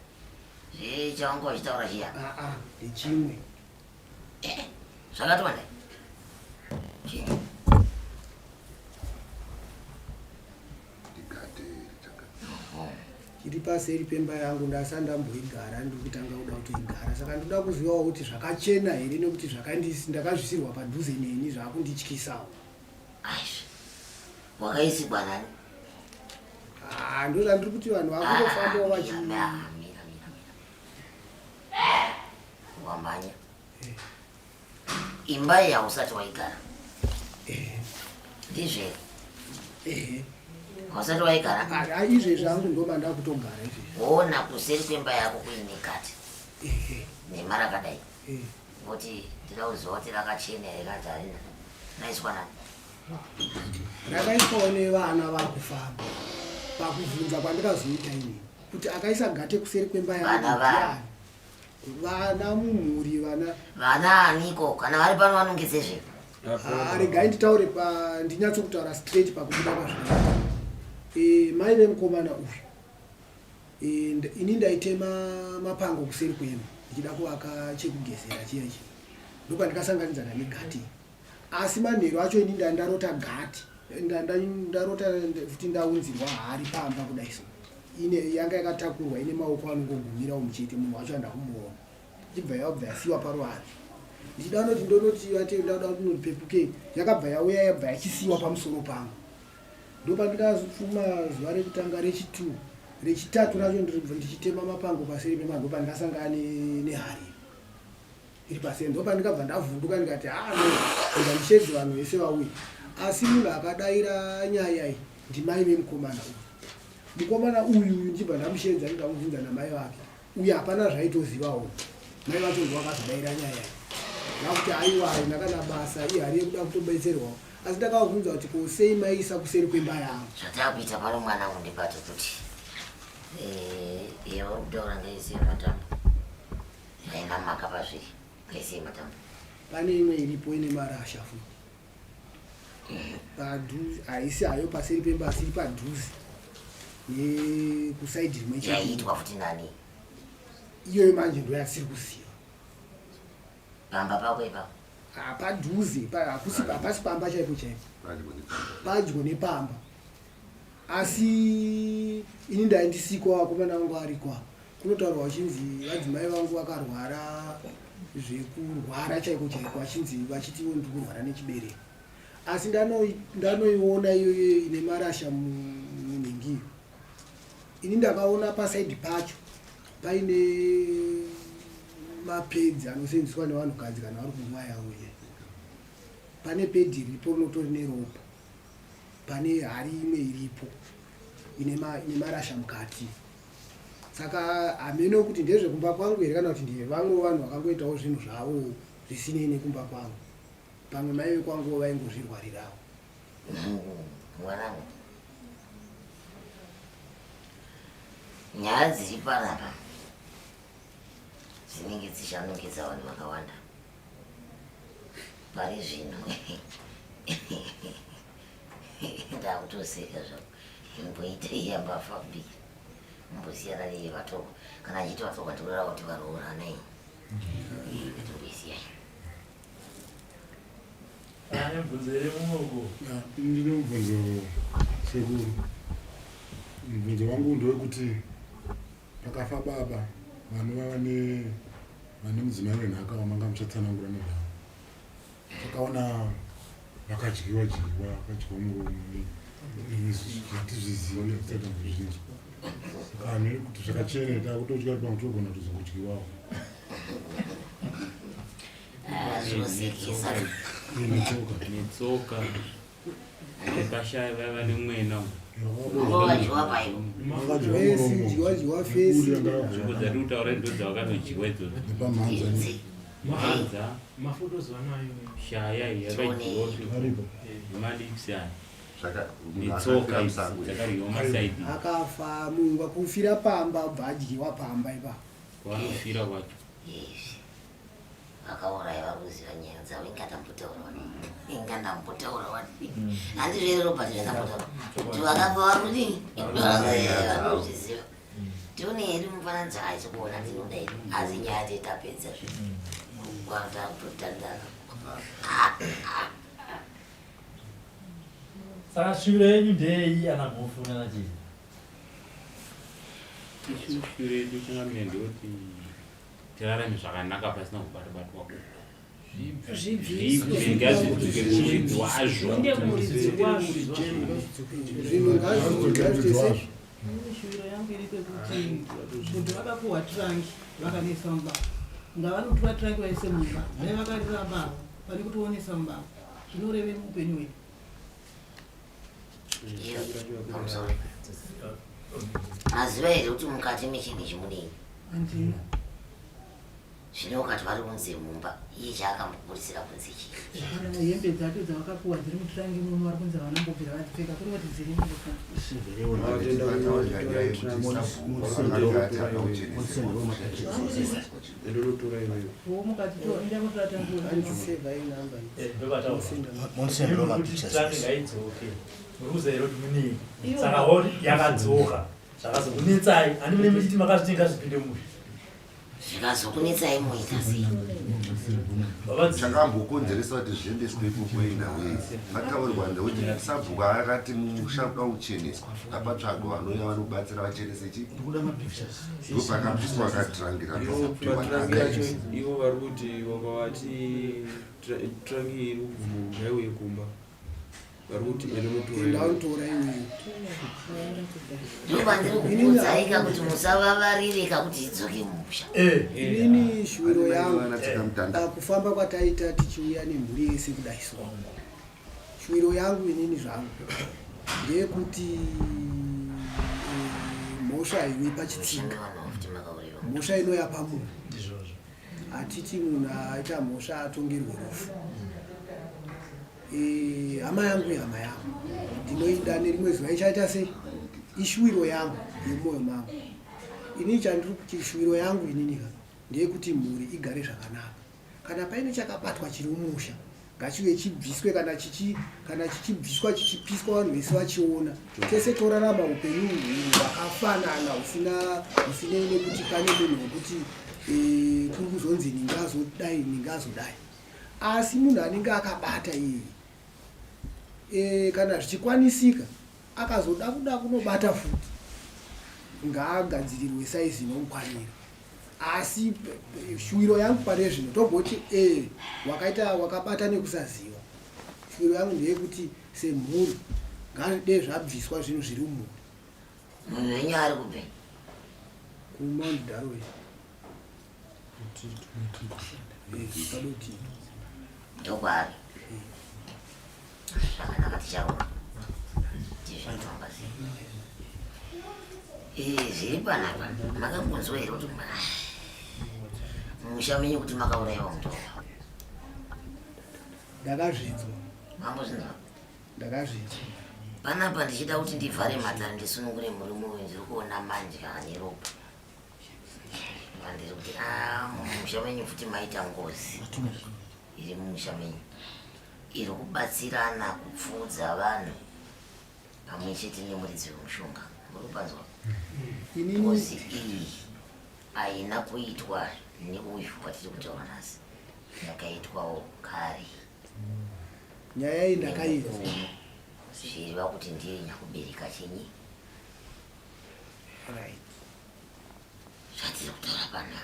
Zvechawanga uchitaura chiya. Aa, ndechimwe. Zvakati wandei. Chii? Chiri paseri pemba yangu ndasa ndamboigara ndiri kutanga kuda kutoigara saka ndoda kuzivawo kuti zvakachena here nekuti zvakandisi ndakazvisirwa padhuze neni zvakundityisawo. Aizvi. Wakaisigwa nani? Ah, ndozvandiri kuti vanhu vakungofambawo vachi Mira, mira, mira. Wamhanya. Imba iyi hausati waigara. Ndizvo here? Hausati waigara? Ah, izvezvi hangu ndoma ndakutogara izvezvi. Woona kuseri kwemba yako kuine gate. Nema rakadai. Voti ndida kuziva kuti rakachena here kana kuti harina. Raiswa nani? Rakaiswawo nevana vakufamba pakuvhunza kwandikazoita inini kuti akaisa gate kuseri kwemba yangu Vana vani? ndiani? Vana mumhuri vana. Vana aniko? Kana vari pano vanongedze zve. Ah, regai nditaure pa ndinyatsokutaura straight pakubuda kwazvinoita. Mai vemukomana uyu ini ndaitema mapango kuseri kwemba ndichida kuvaka chekugezera chiya ichi ndopandikasanganidzana negati asi manheru acho ini ndandarota gati ndarota futi ndaunzirwa hari pamba kudai so ine yanga yakatakurwa ine maoko anongogumira umuchete munhu wacho andakumuona ichibva yabva yasiwa paruvanze ndichida noti ndonoti vati ndauda kuti noti pepukei yakabva yauya yabva yachisiwa pamusoro pangu ndopandikazopfuma zuva rekutanga rechitu rechitatu racho ndiribva ndichitema mapango paseri pema ndopandikasangana nehari iri paseri ndopandikabva ndavhunduka ndikati haa no rega ndishedze vanhu vese vauye asi munhu akadaira nyaya iyi ndimai vemukomana uyu mukomana uyu uyu ndichibva ndamushedza ndikamubvunza namai vake uyu hapana zvaitozivawo mai vacho ndo vakazodaira nyaya iyi vakuti aiwa haina kana basa ihari yekuda kutobetserwawo asi ndakavabvunza kuti ko sei maisa kuseri kwemba yangu Zvatakuita pano mwanangu ndibate kuti iye uri kutaura ngaisiye matambo. Haina mhaka pazviri. Ngaisiye matambo. Pane imwe iripo ine marasha futi padhuze haisi hayo paseri pemba asi iri padhuze nekusaidhi rimwe chete. Yaiitwa futi nani? Iyoyo manje ndo yatisiri kuziva. Pamba pako ipapo. Ah, padhuze hakusi hapasi pamba chaipo chaipo padyo nepamba asi ini ndaindisikwa vakomana vangu variko apa kunotaurwa vachinzi vadzimai vangu vakarwara zvekurwara chaiko chaiko vachinzi vachiti ivo ndiri kurwara nechibereko asi ndanoiona iyoyo ine marasha munhingi iyo. Ini ndakaona pasaidi pacho paine mapedzi anoseenzeswa nevanhukadzi kana vari kunguva yavo iye. Pane pedhi riripo rinotori neropa. Pane hari imwe iripo ine marasha mukati. Saka hameno kuti ndezvekumba kwangu here kana kuti ndevamwe vanhu vakangoitawo zvinhu zvavo zvisinei nekumba kwangu. Pamwe mai vekwanguwo vaingozvirwarirawo. Mwanangu, nyaya dziri panapa dzinenge dzichanongedza vanhu vakawanda pari zvino. Ndakutoseka zvako. Imboita iya mbavha mbiri. Mbosiyana neye vatorwa. Kana achiti vatorwa ndikureva kuti varoorana iyi. Ngatimboisiyai. Ane mubvunzo here mumwe uko? Ndine mubvunzo sekuru. Mubvunzo wangu ndewekuti pakafa baba vanova vane vane mudzimai wenhaka wamanga muchatsanangura nezvavo. Takaona vakadyiwa dyiwa vakadyiwa muromo hatizvizivi hatisati tambozvinzwa. Saka hameno kuti zvakachena takutotya kuti pamwe tinogona kutozongodyiwawo. Zvinosekesa. Netsoka. Nepashaya vaya vane mwena. Vakadyiwa pai? Fesi, dyiwa dyiwa fesi. Nzvimbo dzatiri kutaura ndo dzavakatodyiwa idzodzo. Mhanza. Mafotos vanayo. Shaya iyi yakadyiwa nemalips aya. Netsoka idzi dzakaryiwa masaidi. Akafa munhu kufira pamba obva adyiwa pamba ipapo. Kwaanofira kwacho. Yes. Vakauraya vari kuziva nyaya dzavo inga ndambotaura wani. Inga ndambotaura wani. Handizvo here Robert zvandambotaura. Kuti vakafa vari kudini? Vanozviziva. Tione hedu mufananidzo haisi kuona tinoda hedu. Asi nyaya tetapedza zve. Kugwata kutotandara. Saka shuviro yenyu ndeyei ana Mhofu nana Chii? Isu shuviro yedu changamire ndeyekuti tirarame zvakanaka pasina kubatwa-batwa uku. Zvibviswe. Ngazvidzoke kumuridzi wazvo. Zviende kumuridzi wazvo. Zvinhu ngazviite sei? Ini shuviro yangu iri kwekuti kuti vakapuhwa tirangi vakanetsa mumba ngavanotora tirangi vaise mumba dai vakariramba pane kutionesa mumba zvinoreve muupenyu hwedu. Pamusoro. Maziva here kuti mukati mechinhu ichi munei? Handina. Zvino ukati vari kunze mumba, iye chaakamboburisira kunze chii? Hapana hembe dzacho dzavakapuwa dziri mutirangi imomo vari kunzi havana kumbobvira vadzipfeka kuri kuti dziri Saka hori yakadzoka zvakazokunetsai handi mune muchiti makazvitenga zvipinde mushe Zvikazokunetsai moita sei? Chakambokonzeresa kuti zviendeswe ikoko inhau yei pataurwa ndekuti sabhuku akati musha kuda kucheneswa ngapatsvagwe vanouya vanobatsira vachenese chi ndopakabviswa akatirangira Patrangi yacho ivo vari kuti wakavati trangi iri kubvuma ngaiuye kumba. vari kuti enda Enda unotora iwewe. Ndopandiri kukuudzaika kuti musavavarire kakuti idzoke mumusha. Inini shuwiro yangu pakufamba kwataita tichiuya nemhuri yese kudai so shuwiro yangu inini zvangu ndeyekuti eh, mhosva haiwi pachitsika mhosva inouya pamunhu hatiti munhu aita mhosva atongerwe rufu Eh, hama yangu ihama yangu ndinoida nerimwe zuva ichaita sei ishuwiro yangu yemwoyo mangu ini chandiri kuti shuwiro yangu ininika ndeyekuti mhuri igare zvakanaka kana paine chakabatwa chiri mumusha ngachiuye chibviswe kana chichi kana chichibviswa chichipiswa vanhu vese vachiona tese torarama upenyu hwakafanana husina husinei nekuti pane munhu wekuti eh, kuri kuzonzi ndingazodai ndingazodai Asi munhu anenge akabata iyeye e, kana zvichikwanisika akazoda kuda kunobata futi ngaagadzirirwe saizi inomukwanira. Asi shuwiro yangu pane zvino togoti e, wakaita wakabata nekusaziva. Shuwiro yangu ndeyekuti semhuri ngazvidee zvabviswa zvinhu zviri mumhuri. Munhu wenyu ari kupi? KuMount Darwin. Padoti. Ndokwaari. Zvakanaka tichaona. Tizvinofamba sei. Eh, zviri panapa makambonzwa here kuti musha menyu kuti makaurayiwa mutorwa? Ndakazvinzwa. Mambozvinzwa? Ndakazvinzwa. Panapa ndichida kuti ndivhare matare ndisunungure murume uyu ndiri kuona manje ane ropa. Vandiri kuti ah mumusha menyu futi maita ngozi iri mumusha menyu iri kubatsirana kupfuudza vanhu pamwe chete nemuridzi wemushonga. Muri kupanzwa? Ngozi iyi haina kuitwa neuyu watiri kutaura nhasi, yakaitwawo kare. Nyaya iyi ndakainzwa. Zvireva kuti ndiye nyakubereka chinyi? Right. Zvatiri kutaura pano.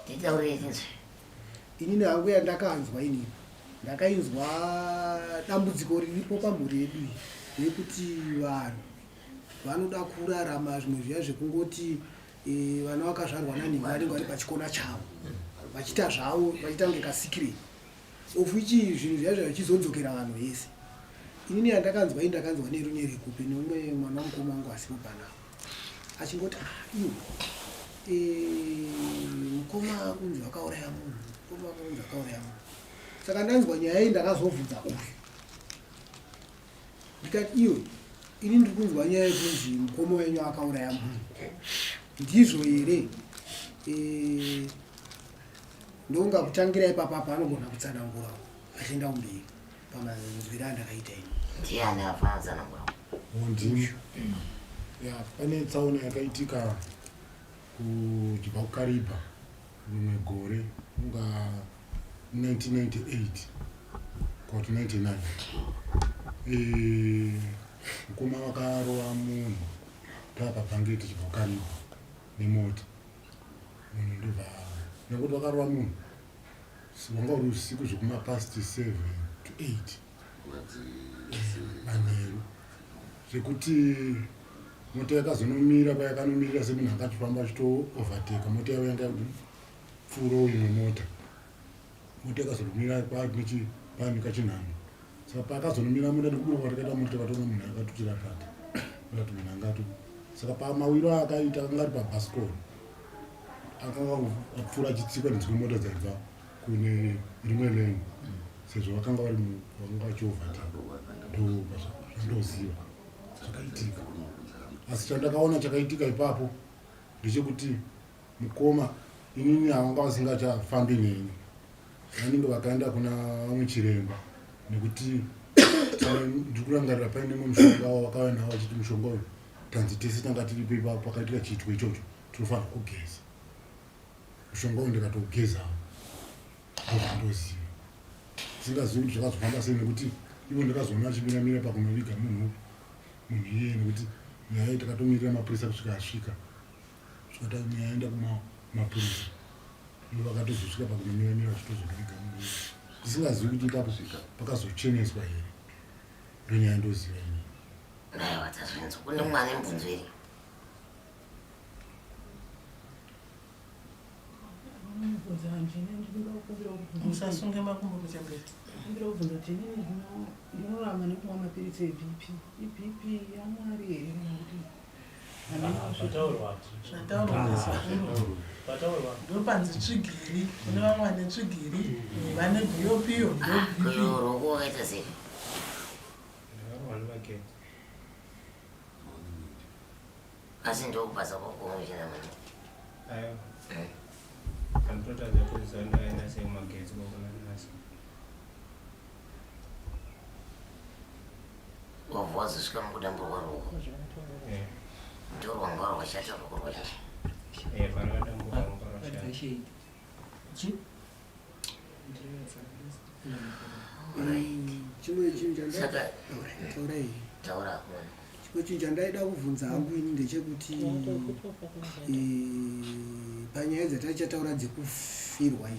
Titaurei tinzwe. Inini hangu yandakanzwa inini ndakainzwa dambudziko riripo pamhuri yedu iyi yekuti vanhu vanoda kurarama zvimwe zviya zvekungoti e, vana vakazvarwa nanhingi vanenge vari pachikona chavo vachiita zvavo vachiita kunge kasikirei of which zvinhu zviya zviya zvichizodzokera vanhu vese inini yandakanzwa ini ndakanzwa nerunyerekupe neumwe mwana wamukoma wangu asipo panapa achingoti ah, iwe e, mukoma kunzi vakauraya munhu mukoma kunzi vakauraya munhu saka ndanzwa nyaya iyi ndakazobvunza uyu ndikati iwe ini ndiri kunzwa nyaya yekunzi mukoma wenyu akauraya munhu ndizvo here e, ndonga kutangira ipapapa anogona kutsanangura achienda kumberi pamanzwiro andakaita ini ndiani afana kutsanangura ndini ya pane tsaona yakaitika kuchibva kuKariba rimwe gore unga 1998 kuti 99 mukoma vakarova munhu taapabhangeti tichibva kuKariba nemota munhu ndobva nekuti vakarova munhu wanga uri usiku zvekumapast 7 to 8 manheru zvekuti mota yakazonomira payakanomirira semunhu anga achifamba achitoovertaka mota yavo yanga pfuurawo imwe mota mota yakazonomira pane kachinhamo saka paakazonomira mota ndikubuda kwatakaita mota takatoona munhu akatutira pati kuti munhu angato saka pamawiro aakaita akanga ari pabhasikoro akanga apfuura achitsikwa nedzimwe mota dzaibva kune rimwe lane sezvo vakanga vari vanga vachiovertaka ndozvandoziva zvakaitika asi chandakaona chakaitika ipapo ndechekuti mukoma inini havanga vasingachafambi neni vanenge vakaenda kuna vamwe chiremba nekuti ndiri kurangarira paine mumwe mushonga wavakauya nawo vachiti mushonga uyu tanzi tese tanga tiripo ipapo pakaitika chiitwa ichocho tinofanira kugeza mushonga uyu ndikatogezawo ndozvandoziva singazivi kuti zvakazofamba sei nekuti ivo ndakazoona achimiramira pakunoviga munhu munhu iyeye nekuti nyaya iyi takatomirira mapurisa kusvika asvika svika nyaya yaenda kumapurisa ivo vakatozosvika pakunomiramira vachitozonoviga munhu iyeye tisingazivi kuti ipapo pakazocheneswa here ndonyaya ndoziva ini aiwa tazvinzwa kune mumwe ane mubvunzo here Musasunge makumbo kuchembera. Kumbira kubvunza kuti inini ndinorarama nekumwa mapiritsi eBP. IBP yaMwari here kana kuti Zvataurwa. Zvataurwa nasekuru. Zvataurwa. Ndopanzi tsvigiri. Kune vamwe vane tsvigiri, vane bhiyopiyo, ndo BP. Ruoko wakaita sei? Ndakarohwa nemagetsi. Asi ndokubasa kwako unochena manje. Aiwa. Andotadza kuziva ndaenda sei kumagetsi kwakona nhasi. Wabva wazosvika mukudamburwa ruoko. Eh. Ndorwanga rwashata ruoko rwashata. Eh, parakadambuka rwanga rwashata. Chimwe chinhu Saka chandai taura chimwe chinhu chandaida kubvunza hangu ini ndechekuti panyaya dzatachataura dzekufirwa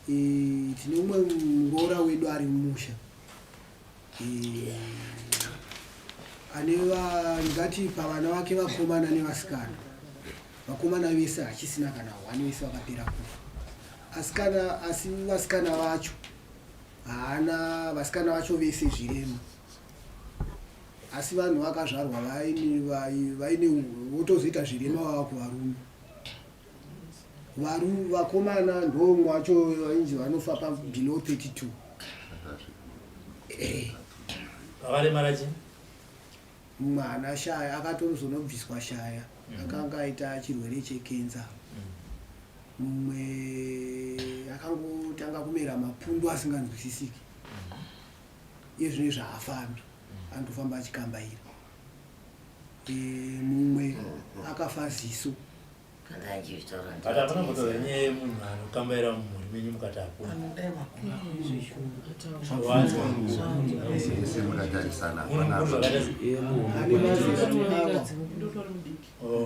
idzi tine umwe muroora wedu ari mumusha. Ane ndingati pavana vake vakomana nevasikana, vakomana vese hachisina kana hwani, vese vakapera kufa. Asikana, asi vasikana vacho haana, vasikana vacho vese zvirema. Asi vanhu vakazvarwa vaine vaine votozoita zvirema vava kuvarume. Varu vakomana ndomwe wacho vainzi vanofa pa below 32. Eh. Vakaremara chii? Mumwe haana shaya akatozonobviswa shaya akanga aita chirwere chekenza. Mumwe akangotanga kumera mapundu asinganzwisisiki. Iye zvino izvi haafambi anotofamba achikambaira. Eh, mumwe akafa ziso. But hapana kumbotaura nyaya yemunhu anokambaira mumhuri menyu mukati hakuna. Ese mukatarisana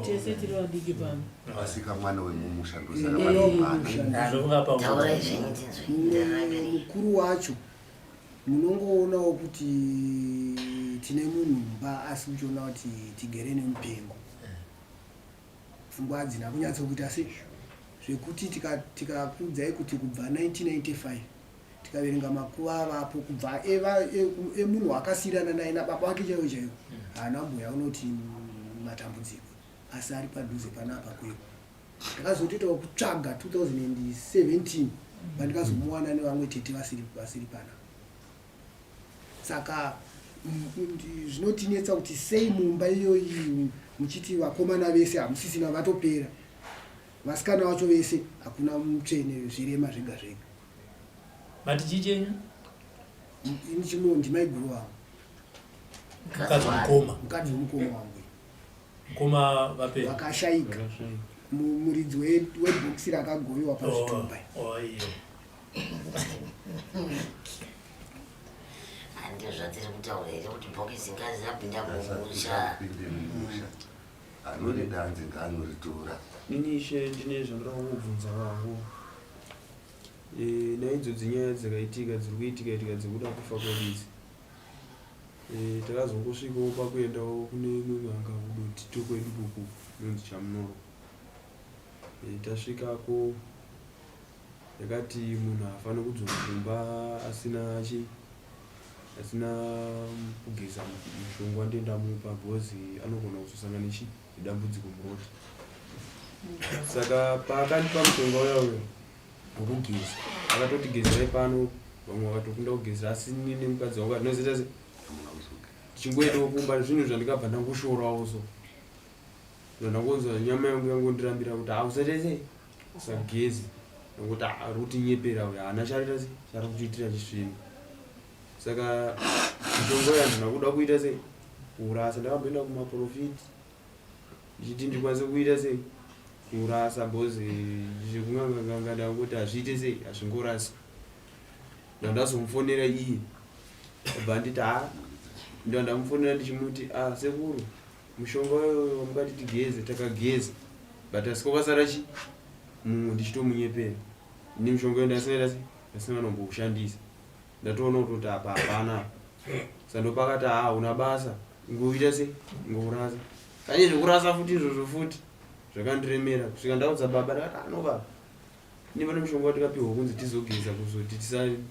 Tese tiri vadiki pano. Asika mwana wemumusha Taurai zvenyu tinzwe. Mukuru wacho munongoonawo kuti tine munhu mumba asi uchiona kuti tigere nemupengo. Pfungwa hadzina kunyatsokuita se zvekuti tikakuudzai kuti kubva 1995 tikaverenga makuva avapo kubva emunhu waakasiirana naye nababa vake chaivo chaivo haana mbuya unoti matambudziko asi ari padhuze panapa kwedu. Ndakazotoitawo kutsvaga 2017 pandikazomuwana nevamwe tete vasiri vasiri panapa. Saka zvinotinetsa kuti sei mumba iyoyi muchiti vakomana vese hamusisina vatopera, vasikana vacho vese hakuna mutsvene, zvirema zvega zvega. Mati chii chenyu? Ini chimwe ndimaiguru vangu. Mukadzi wemukoma. Mukadzi wemukoma wangu. Mukoma vape. Vakashaika. Muridzi webhokisi rakagovewa pazvitumba. Oh, oh, iyo. Handizvo zvatiri kutaura here kuti bhokisi ngazi rapinda mumusha. Anone danzi ngaanoritora. Ini ishe ndine zvandoda kungobvunza vangu. E, naidzo dzinyaya dzakaitika dziri kuitika itika dzekuda kufa kwedu idzi. E, takazongosvikawo pakuendawo kune imwe n'anga kudotito kwedu kuku inonzi Chamunoro. E, tasvikako yakati munhu haafaniri kudzoka kumba asina chi asina kugeza mushonga wandee ndamupa because anogona kuzosangana nechi nedambudziko muroad. Saka paakandipa mushonga uya uya wekugeza akatoti gezerai pano vamwe vakatokunda kugezera asi ini nemukadzi wangu atinozoita se tichingoendawo kumba zvinhu zvandikabva ndangoshorawo so zvandangonzwa nyama yangu yangondirambira kuti hausaita sei usageze nokuti ari kutinyepera uyo haana chaarita sei chaari kutiitira chisvinu saka mitongo iyo handina kuda kuita sei kurasa ndakamboenda kumaprofiti ndichiti ndikwanise kuita sei kurasa bcause zvekunganganganga ndangoti hazviite sei hazvingorasi ndandazomufonera iye obva anditi ha ndandamufonera ndichimuti a ah, sekuru Mushonga uyoyo wamukati tigeze takageza but asi kwakasara chi mumwe ndichitomunyepera ini mushonga uyo ndasina ndasi ndasina nomboushandisa ndatoona kutoti apa hapana apa sa ndopakati haa una basa ngoita sei ngourasa kanye zvekurasa futi izvozvo futi zvakandiremera kusvika ndaudza baba ndakati ano baba ini pane mushonga watikapiwa kunzi tizogeza kuzoti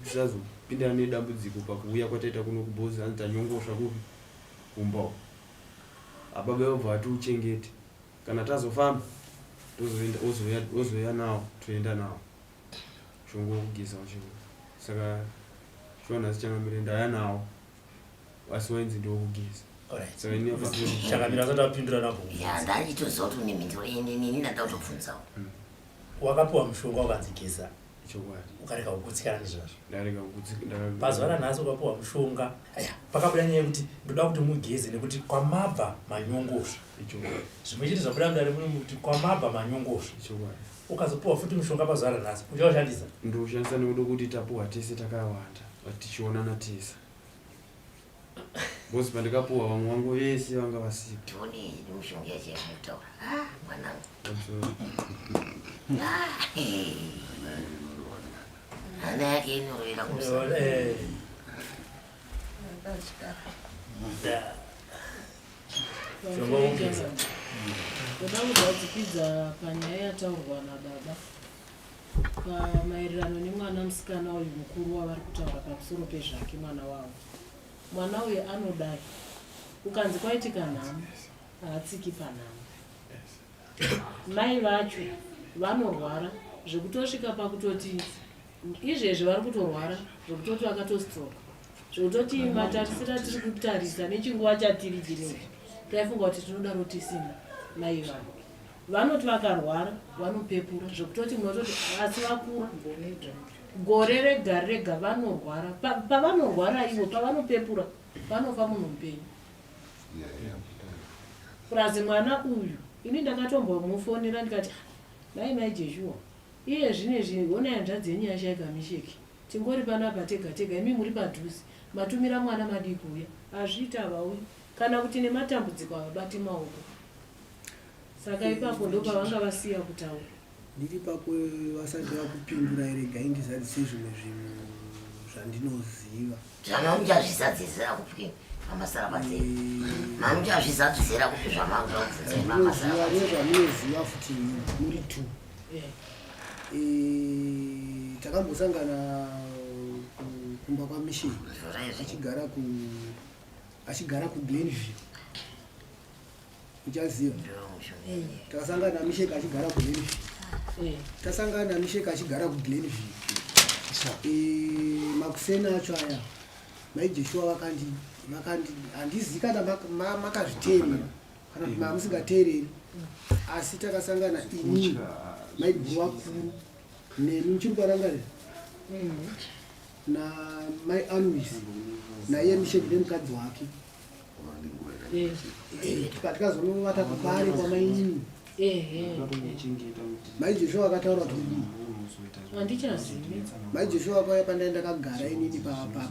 tisazopindana nedambudziko pakuuya kwataita kuno kubhozi hanzi tanyongosva kupi kumba uko Ababa vobva vati uchengete kana tazofamba tozoenda ozouya ozouya nawo toenda nawo mushonga wekugeza wacho saka shuwa nhasi changamire ndauya nawo asi wainzi ndewekugeza saka ini apa Changamire asati apindura napo. Ya ndachitoziva kuti une mhinduro ini ini ndada kutobvunzawo. Wakapiwa mushonga ukanzi geza. Chokwadi. Ukarega kugutsikana nezvazvo. Ndarega kugutsikana. Pazuva ranhasi ukapiwa mushonga. Aya, pakabuda nyaya yekuti ndoda kuti mugeze nekuti kwamabva manyongosva. Chokwadi. Zvimwe chete zvabuda mudare muno kuti kwamabva manyongosva. Chokwadi. Ukazopiwa futi mushonga pazuva ranhasi, uchaushandisa? Ndoushandisa nekuda kuti tapiwa tese takawanda, tichionana tese. Because pandikapuwa vamwe vangu vese vanga vasipo. Tione mishonga yacho yamutaura. Ah, mwanangu. Hana yake inorovera kumusana. Eh. Mushonga wokugeza. Ndoda kuzadzikidza panyaya yataurwa nababa pamaererano nemwana musikana uyu mukuru wavari kutaura pamusoro pezvake mwana wavo. Mwana uyu anodai ukanzi kwaitika nhamo haatsiki panhamo. Mai vacho vanorwara zvekutosvika pakutoti izvezvi vari kutorwara zvekutoti vakatostroke zvekutoti matarisira tiri kutarisa nechinguva chatiri chinechi taifunga kuti tinodaro tisina mai vavo vanoti vakarwara vanopepura zvekutoti munototi asi vakura gore rega rega vanorwara pavanorwara ivo pavanopepura panofa munhu mupenyu purazi mwana uyu ini ndakatombomufonera ndikati mai mai jeshua Iye zvinezvi honai hanzvadzi yenyu yashaika Misheki. Tingori panapa tega tega imi muri padhuze. Matumira mwana madii kuuya? Hazviite havauyi. Kana kuti nematambudziko havabati maoko. Saka ipapo ndopavanga vasiya kutaura. Ndiri ipapo vasati vakupindurai regai ndizadzise zvimwe zvinhu zvandinoziva. Zvamamuchazvizadzisira kupi mamasara panze? Mamuchazvizadzisira kupi zvamamuchazvizadzisira mamasara panze? Nezvamunoziva futi muri two. Eh, takambosangana kumba kwaMichelle achigara ku achigara kuGlenview uchaziva takasangana naMishek achigara kuGlenview tasangana naMishek achigara kuGlenview eh, makuseni acho aya mai Joshua vakandi vakandi handizivi kana makazviteerera kana kuti mamusingateereri asi takasangana ini maiguru vakuru nemi muchiri kuvarangarira na mai Alois naiye Mishek nemukadzi wake tikazonovata kupare kwamainini mai Joshua akataura kuti kudii handichazivi mai Joshua akauya pandai ndakagara inini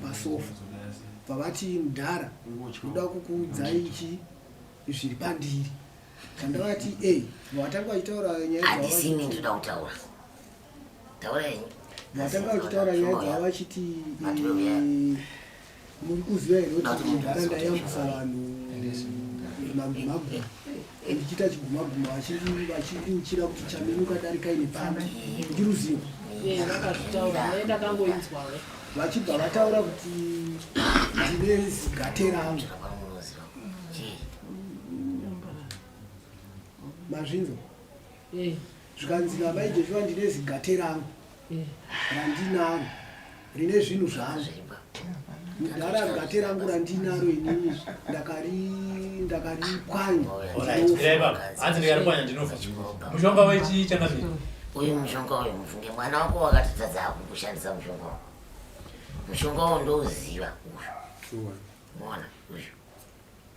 pasofa pavati mudhara ndoda kukuudzai chi zviri pandiri chandavati e vatanga vachitaura nyaya handisini ndoda kutaura taura henyu vatanga vachitaura nyaya dzavo vachiti Muri kuziva here kuti kudhara ndaiyambusa vanhu magumaguma ndichiita chigumaguma vachindiuchira kuti chaminuka darikai nepano ndiruzivo vachibva vataura kuti ndine zigate rangu mazvinzwa zvikanzi namai Joshua ndine zigate rangu randinaro rine zvinhu zvangu mudhara gate rangu randinaro inini ndakaripwanya mushonga wechii changamire uyu mushonga uyu mufunge mwana wako wakatotadza kushandisa mushonga uyu mushonga uyu ndouziva uyu mona uyu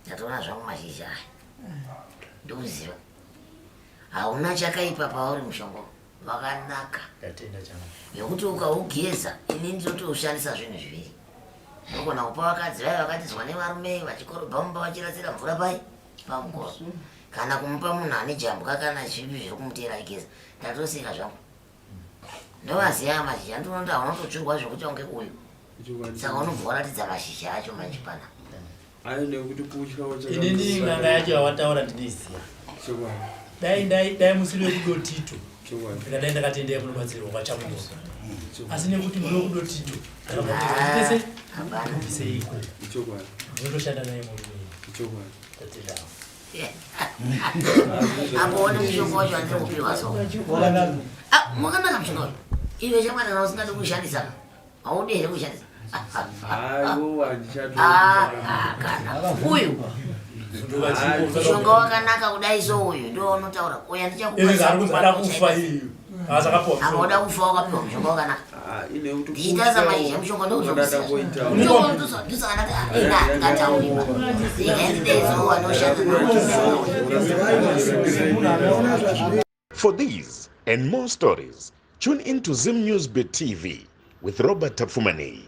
ndatoona zvangu mashizha aya ndouziva hauna chakaipa pauri mushonga wakanaka nekuti ukaugeza ini ndinotoushandisa zvinhu zviviri unogona kupa vakadzi vaya vakatizwa nevarume vachikorobha mumba vachirasira mvura pai pamukoro kana kumupa munhu ane jambwa kana zvipi zviri kumuteera aigeza ndatoseka zvangu ndovaziva mashizha ndinoda unototsvirwa zvekuti unge uyu saka unobva waratidza mashizha acho manje pana ayo nekuti kutya inini n'anga yacho yawataura ndinoiziva dai dai dai musiri wekudotito ndikadai ndakatendea kunobatsirwa kwachamunoka asi nekuti muri wekudotito ndakatese kubviseiko ndinotoshanda naye murume tatendawo apo one mushonga wacho andiri kupiwa so ah, wakanaka mushonga uyu iwe shamwari kana usingadi kushandisa haudi here kushandisa ah, ah, kana uyu mushonga wakanaka kudai so uyu ndo unotaura uya ndichakupa Anoda kufa wakapiwa mushonga wakanaka. Ndichitarisa mashizha mushonga ndokuzomusiya. Ndikatauriwa. Anoshanda For these and more stories, tune in to Zim News Bit TV with Robert Tafumani.